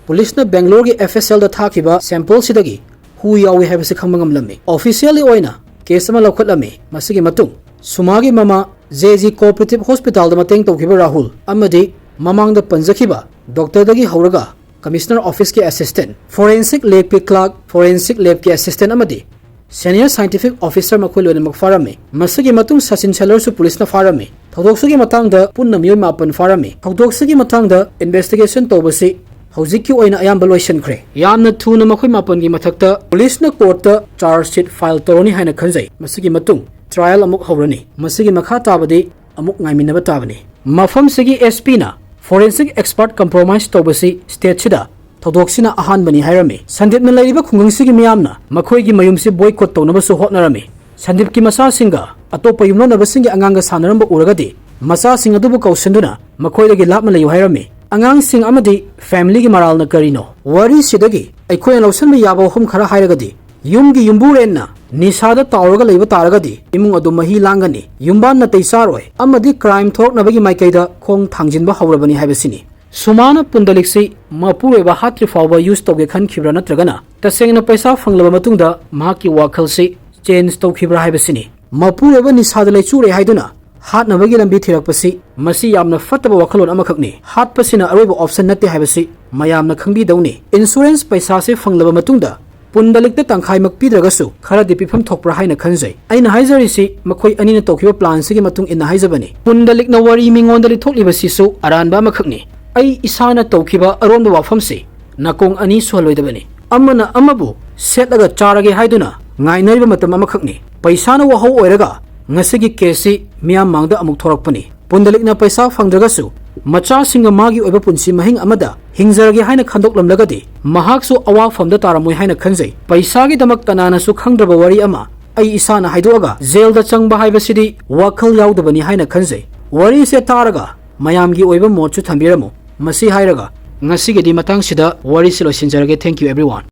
ꯄꯨꯂꯤꯁꯅ ꯕꯦꯡꯒ꯭ꯂꯣꯔꯒꯤ FSLꯗ ꯊꯥꯈꯤꯕ ꯁꯦꯝꯄꯜꯁꯤꯗꯒꯤ ꯍꯨ ꯌꯥꯎꯏ ꯍꯥꯏꯕꯁꯤ ꯈꯪꯕ ꯉꯝꯂꯝꯃꯤ꯫ ꯑꯣꯐꯤꯁꯤꯌꯦꯜꯂꯤ ꯑꯣꯏꯅ ꯀꯦꯁ ꯑꯃ ꯂꯧꯈꯠꯂꯝꯃꯤ꯫ ꯃꯁꯤꯒꯤ ꯃꯇꯨꯡ ꯁꯨꯃꯥꯒꯤ ꯃꯃꯥ JG Cooperative Hospitalꯗ ꯃꯇꯦꯡ ꯇꯧꯈꯤꯕ ꯔꯥꯍꯨꯜ ꯑꯃꯗꯤ ꯃꯃꯥꯡꯗ ꯄꯟꯖꯈꯤꯕ ꯗꯣꯛꯇꯔꯗꯒꯤ ꯍꯧꯔꯒ ꯀꯃꯤꯁꯅꯔ ꯑꯣꯐꯤꯁꯀꯤ ꯑꯦꯁꯤꯁꯇꯦꯟ, ꯐꯣꯔꯦꯟꯁꯤꯛ ꯂꯦꯕꯀꯤ ꯀ꯭ꯂꯥꯔꯛ, ꯐꯣꯔꯦꯟꯁꯤꯛ ꯂꯦꯕꯀꯤ ꯑꯦꯁꯤꯁꯇꯦꯟ ꯑꯃꯗꯤ ꯁꯦꯅꯤꯌꯔ ꯁꯥꯏꯟꯇꯤꯐꯤꯛ ꯑꯣꯐꯤꯁꯔ ꯃꯈꯣꯏ ꯂꯣꯏꯅꯃꯛ ꯐꯥꯔꯝꯃꯤ꯫ ꯃꯁꯤꯒꯤ ꯃꯇꯨꯡ ꯁꯆꯤꯟ ꯁꯦꯂꯔꯁꯨ ꯄꯨꯂꯤꯁꯅ ꯐꯥꯔꯝꯃꯤ꯫ ꯊꯧꯗꯣꯛꯁꯤꯒꯤ ꯃꯇꯥꯡꯗ ꯄꯨꯟꯅ ꯃꯤꯑꯣꯏ ꯃꯥꯄꯟ ꯐꯥꯔꯝꯃꯤ꯫ ꯊꯧꯗꯣꯛꯁꯤꯒꯤ ꯃꯇꯥꯡꯗ ꯏꯟꯚꯦꯁꯇꯤꯒꯦꯁꯟ ꯇꯧꯕꯁꯤ ꯍꯧꯖꯤꯛꯀꯤ ꯑꯣꯏꯅ ꯑꯌꯥꯝꯕ ꯂꯣꯏꯁꯤꯟꯈ꯭ꯔꯦ꯫ ꯌꯥꯝꯅ ꯊꯨꯅ ꯃꯈꯣꯏ ꯃꯥꯄꯟꯒꯤ ꯃꯊꯛꯇ ꯄꯨꯂꯤꯁꯅ ꯀꯣꯔꯠꯇ ꯆꯥꯔꯖ ꯁꯤꯠ ꯐꯥꯏꯜ ꯇꯧꯔꯅꯤ ꯍꯥꯏꯅ ꯈꯟꯖꯩ꯫ ꯃꯁꯤꯒꯤ ꯃꯇꯨꯡ ꯇ꯭ꯔꯥꯏꯌꯦꯜ ꯑꯃꯨꯛ ꯍꯧꯔꯅꯤ꯫ ꯃꯁꯤꯒꯤ ꯃꯈꯥ ꯇꯥꯕꯗꯤ ꯑꯃꯨꯛ ꯉꯥꯏꯃꯤꯟꯅꯕ ꯇꯥꯕꯅꯤ꯫ ꯃꯐꯝꯁꯤꯒꯤ SPꯅ ꯐꯣꯔꯦꯟꯁꯤꯛ ꯑꯦꯛꯁꯄꯔꯠ ꯀꯝꯄ꯭ꯔꯣꯃꯥꯏꯁ ꯇꯧꯕꯁꯤ ꯁ꯭ꯇꯦꯠꯁꯤꯗ ꯊꯧꯗꯣꯛꯁꯤꯅ ꯑꯍꯥꯟꯕꯅꯤ ꯍꯥꯏꯔꯝꯃꯤ꯫ ꯁꯟꯗꯤꯞꯅ ꯂꯩꯔꯤꯕ ꯈꯨꯡꯒꯪꯁꯤꯒꯤ ꯃꯤꯌꯥꯝꯅ ꯃꯈꯣꯏꯒꯤ ꯃꯌꯨꯝꯁꯤ ꯕꯣꯏꯀꯣꯠ ꯇꯧꯅꯕꯁꯨ ꯍꯣꯠꯅꯔꯝꯃꯤ꯫ ꯁꯟꯗꯤꯞꯀꯤ ꯃꯆꯥꯁꯤꯡꯒ ꯑꯇꯣꯞꯄ ꯌꯨꯝꯂꯣꯟꯅꯕꯁꯤꯡꯒꯤ ꯑꯉꯥꯡꯒ ꯁꯥꯟꯅꯔꯝꯕ ꯎꯔꯒꯗꯤ ꯃꯆꯥꯁꯤꯡ ꯑꯗꯨꯕꯨ ꯀꯧꯁꯤꯟꯗꯨꯅ ꯃꯈꯣꯏꯗꯒꯤ ꯂꯥꯞꯅ ꯂꯩꯌꯨ ꯍꯥꯏꯔꯝꯃꯤ꯫ ꯑꯉꯥꯡꯁꯤꯡ ꯑꯃꯗꯤ ꯐꯦꯃꯤꯂꯤꯒꯤ ꯃꯔꯥꯜꯅ ꯀꯔꯤꯅꯣ? ꯋꯥꯔꯤꯁꯤꯗꯒꯤ ꯑꯩꯈꯣꯏꯅ ꯂꯧꯁꯤꯟꯕ ꯌꯥꯕ ꯋꯥꯐꯝ ꯈꯔ ꯍꯥꯏꯔꯒꯗꯤ, ꯌꯨꯝꯒꯤ ꯌꯨꯝꯕꯨꯔꯦꯟꯅ ꯅꯤꯁꯥꯗ ꯇꯥꯎꯔꯒ ꯂꯩꯕ ꯇꯥꯔꯒꯗꯤ ꯏꯃꯨꯡ ꯑꯗꯨ ꯃꯍꯤ ꯂꯥꯡꯒꯅꯤ, ꯌꯨꯝꯕꯥꯟ ꯅꯥꯇꯩ ꯆꯥꯔꯣꯏ ꯑꯃꯗꯤ ꯀ꯭ꯔꯥꯏꯝ ꯊꯣꯔꯛꯅꯕꯒꯤ ꯃꯥꯏꯀꯩꯗ ꯈꯣꯡ ꯊꯥꯡꯖꯤꯟꯕ ꯍꯧꯔꯕꯅꯤ ꯍꯥꯏꯕꯁꯤꯅꯤ꯫ ꯁꯨꯃꯥꯅ ꯄꯨꯟꯗꯂꯤꯛꯁꯤ ꯃꯄꯨꯔꯣꯏꯕ ꯍꯥꯠꯇ꯭ꯔꯤ ꯐꯥꯎꯕ ꯌꯨꯁ ꯇꯧꯒꯦ ꯈꯟꯈꯤꯕ꯭ꯔꯥ ꯅꯠꯇ꯭ꯔꯒꯅ ꯇꯁꯦꯡꯅ ꯄꯩꯁꯥ ꯐꯪꯂꯕ ꯃꯇꯨꯡꯗ ꯃꯍꯥꯛꯀꯤ ꯋꯥꯈꯜꯁꯤ ꯆꯦꯟꯖ ꯇꯧꯈꯤꯕ꯭ꯔꯥ ꯍꯥꯏꯕꯁꯤꯅꯤ꯫ ꯃꯄꯨꯔꯣꯏꯕ ꯅꯤꯁꯥꯗ ꯂꯩꯆꯨꯔꯦ ꯍꯥꯏꯗꯨꯅ ꯍꯥꯠꯅꯕꯒꯤ ꯂꯝꯕꯤ ꯊꯤꯔꯛꯄꯁꯤ ꯃꯁꯤ ꯌꯥꯝꯅ ꯐꯠꯇꯕ ꯋꯥꯈꯜꯂꯣꯟ ꯑꯃꯈꯛꯅꯤ꯫ ꯍꯥꯠꯄꯁꯤꯅ ꯑꯔꯣꯏꯕ ꯑꯣꯞꯁꯟ ꯅꯠꯇꯦ ꯍꯥꯏꯕꯁꯤ ꯃꯌꯥꯝꯅ ꯈꯪꯕꯤꯗꯧꯅꯤ꯫ ꯏꯟꯁꯨꯔꯦꯟꯁ ꯄꯩꯁꯥꯁꯤ ꯐꯪꯂꯕ ꯃꯇꯨꯡꯗ ꯄꯨꯟꯗꯂꯤꯛꯇ ꯇꯪꯈꯥꯏꯃꯛ ꯄꯤꯗ꯭ꯔꯒꯁꯨ ꯈꯔꯗꯤ ꯄꯤꯐꯝ ꯊꯣꯛꯄ꯭ꯔꯥ ꯍꯥꯏꯅ ꯈꯟꯖꯩ꯫ ꯑꯩꯅ ꯍꯥꯏꯖꯔꯤꯁꯤ ꯃꯈꯣꯏ ꯑꯅꯤꯅ ꯇꯧꯈꯤꯕ ꯄ꯭ꯂꯥꯟꯁꯤꯒꯤ ꯃꯇꯨꯡ ꯏꯟꯅ ꯍꯥꯏꯖꯕꯅꯤ꯫ ꯄꯨꯟꯗꯂꯤꯛꯅ ꯋꯥꯔꯤ ꯃꯤꯉꯣꯟꯗ ꯂꯤꯊꯣꯛꯂꯤꯕꯁꯤꯁꯨ ꯑꯔꯥꯟꯕ ꯑꯃꯈꯛꯅꯤ꯫ ꯑꯩ ꯏꯁꯥꯅ ꯇꯧꯈꯤꯕ ꯑꯔꯣꯟꯕ ꯋꯥꯐꯝꯁꯤ ꯅꯥꯀꯣꯡ ꯑꯅꯤ ꯁꯨꯍꯜꯂꯣꯏꯗꯕꯅꯤ꯫ ꯑꯃꯅ ꯑꯃꯕꯨ ꯁꯦꯠꯂꯒ ꯆꯥꯔꯒꯦ ꯍꯥꯏꯗꯨꯅ ꯉꯥꯏꯅꯔꯤꯕ ꯃꯇꯝ ꯑꯃꯈꯛꯅꯤ꯫ ꯄꯩꯁꯥꯅ ꯋꯥꯍꯧ ꯑꯣꯏꯔꯒ ꯉꯁꯤꯒꯤ ꯀꯦꯁꯁꯤ ꯃꯤꯌꯥꯝ ꯃꯥꯡꯗ ꯑꯃꯨꯛ ꯊꯣꯔꯛꯄꯅꯤ꯫ ꯄꯨꯟꯗꯂꯤꯛꯅ ꯄꯩꯁꯥ ꯐꯪꯗ꯭ꯔꯒꯁꯨ ꯃꯆꯥꯁꯤꯡꯒ ꯃꯥꯒꯤ ꯑꯣꯏꯕ ꯄꯨꯟꯁꯤ ꯃꯍꯤꯡ ꯑꯃꯗ ꯍꯤꯡꯖꯔꯒꯦ ꯍꯥꯏꯅ ꯈꯟꯗꯣꯛꯂꯝꯂꯒꯗꯤ ꯃꯍꯥꯛꯁꯨ ꯑꯋꯥꯐꯝꯗ ꯇꯥꯔꯝꯃꯣꯏ ꯍꯥꯏꯅ ꯈꯟꯖꯩ꯫ ꯄꯩꯁꯥꯒꯤꯗꯃꯛ ꯀꯅꯥꯅꯁꯨ ꯈꯪꯗ꯭ꯔꯕ ꯋꯥꯔꯤ ꯑꯃ ꯑꯩ ꯏꯁꯥꯅ ꯍꯥꯏꯗꯣꯛꯑꯒ ꯖꯦꯜꯗ ꯆꯪꯕ ꯍꯥꯏꯕꯁꯤꯗꯤ ꯋꯥꯈꯜ ꯌꯥꯎꯗꯕꯅꯤ ꯍꯥꯏꯅ ꯈꯟꯖꯩ꯫ ꯋꯥꯔꯤꯁꯦ ꯇꯥꯔꯒ ꯃꯌꯥꯝꯒꯤ ꯑꯣꯏꯕ ꯃꯣꯠꯁꯨ ꯊꯝꯕꯤꯔꯝꯃꯨ꯫ ꯃꯁꯤ ꯍꯥꯏꯔꯒ ꯉꯁꯤꯒꯤꯗꯤ ꯃꯇꯥꯡꯁꯤꯗ ꯋꯥꯔꯤꯁꯤ ꯂꯣꯏꯁꯤꯟꯖꯔꯒꯦ꯫ Thank you everyone꯫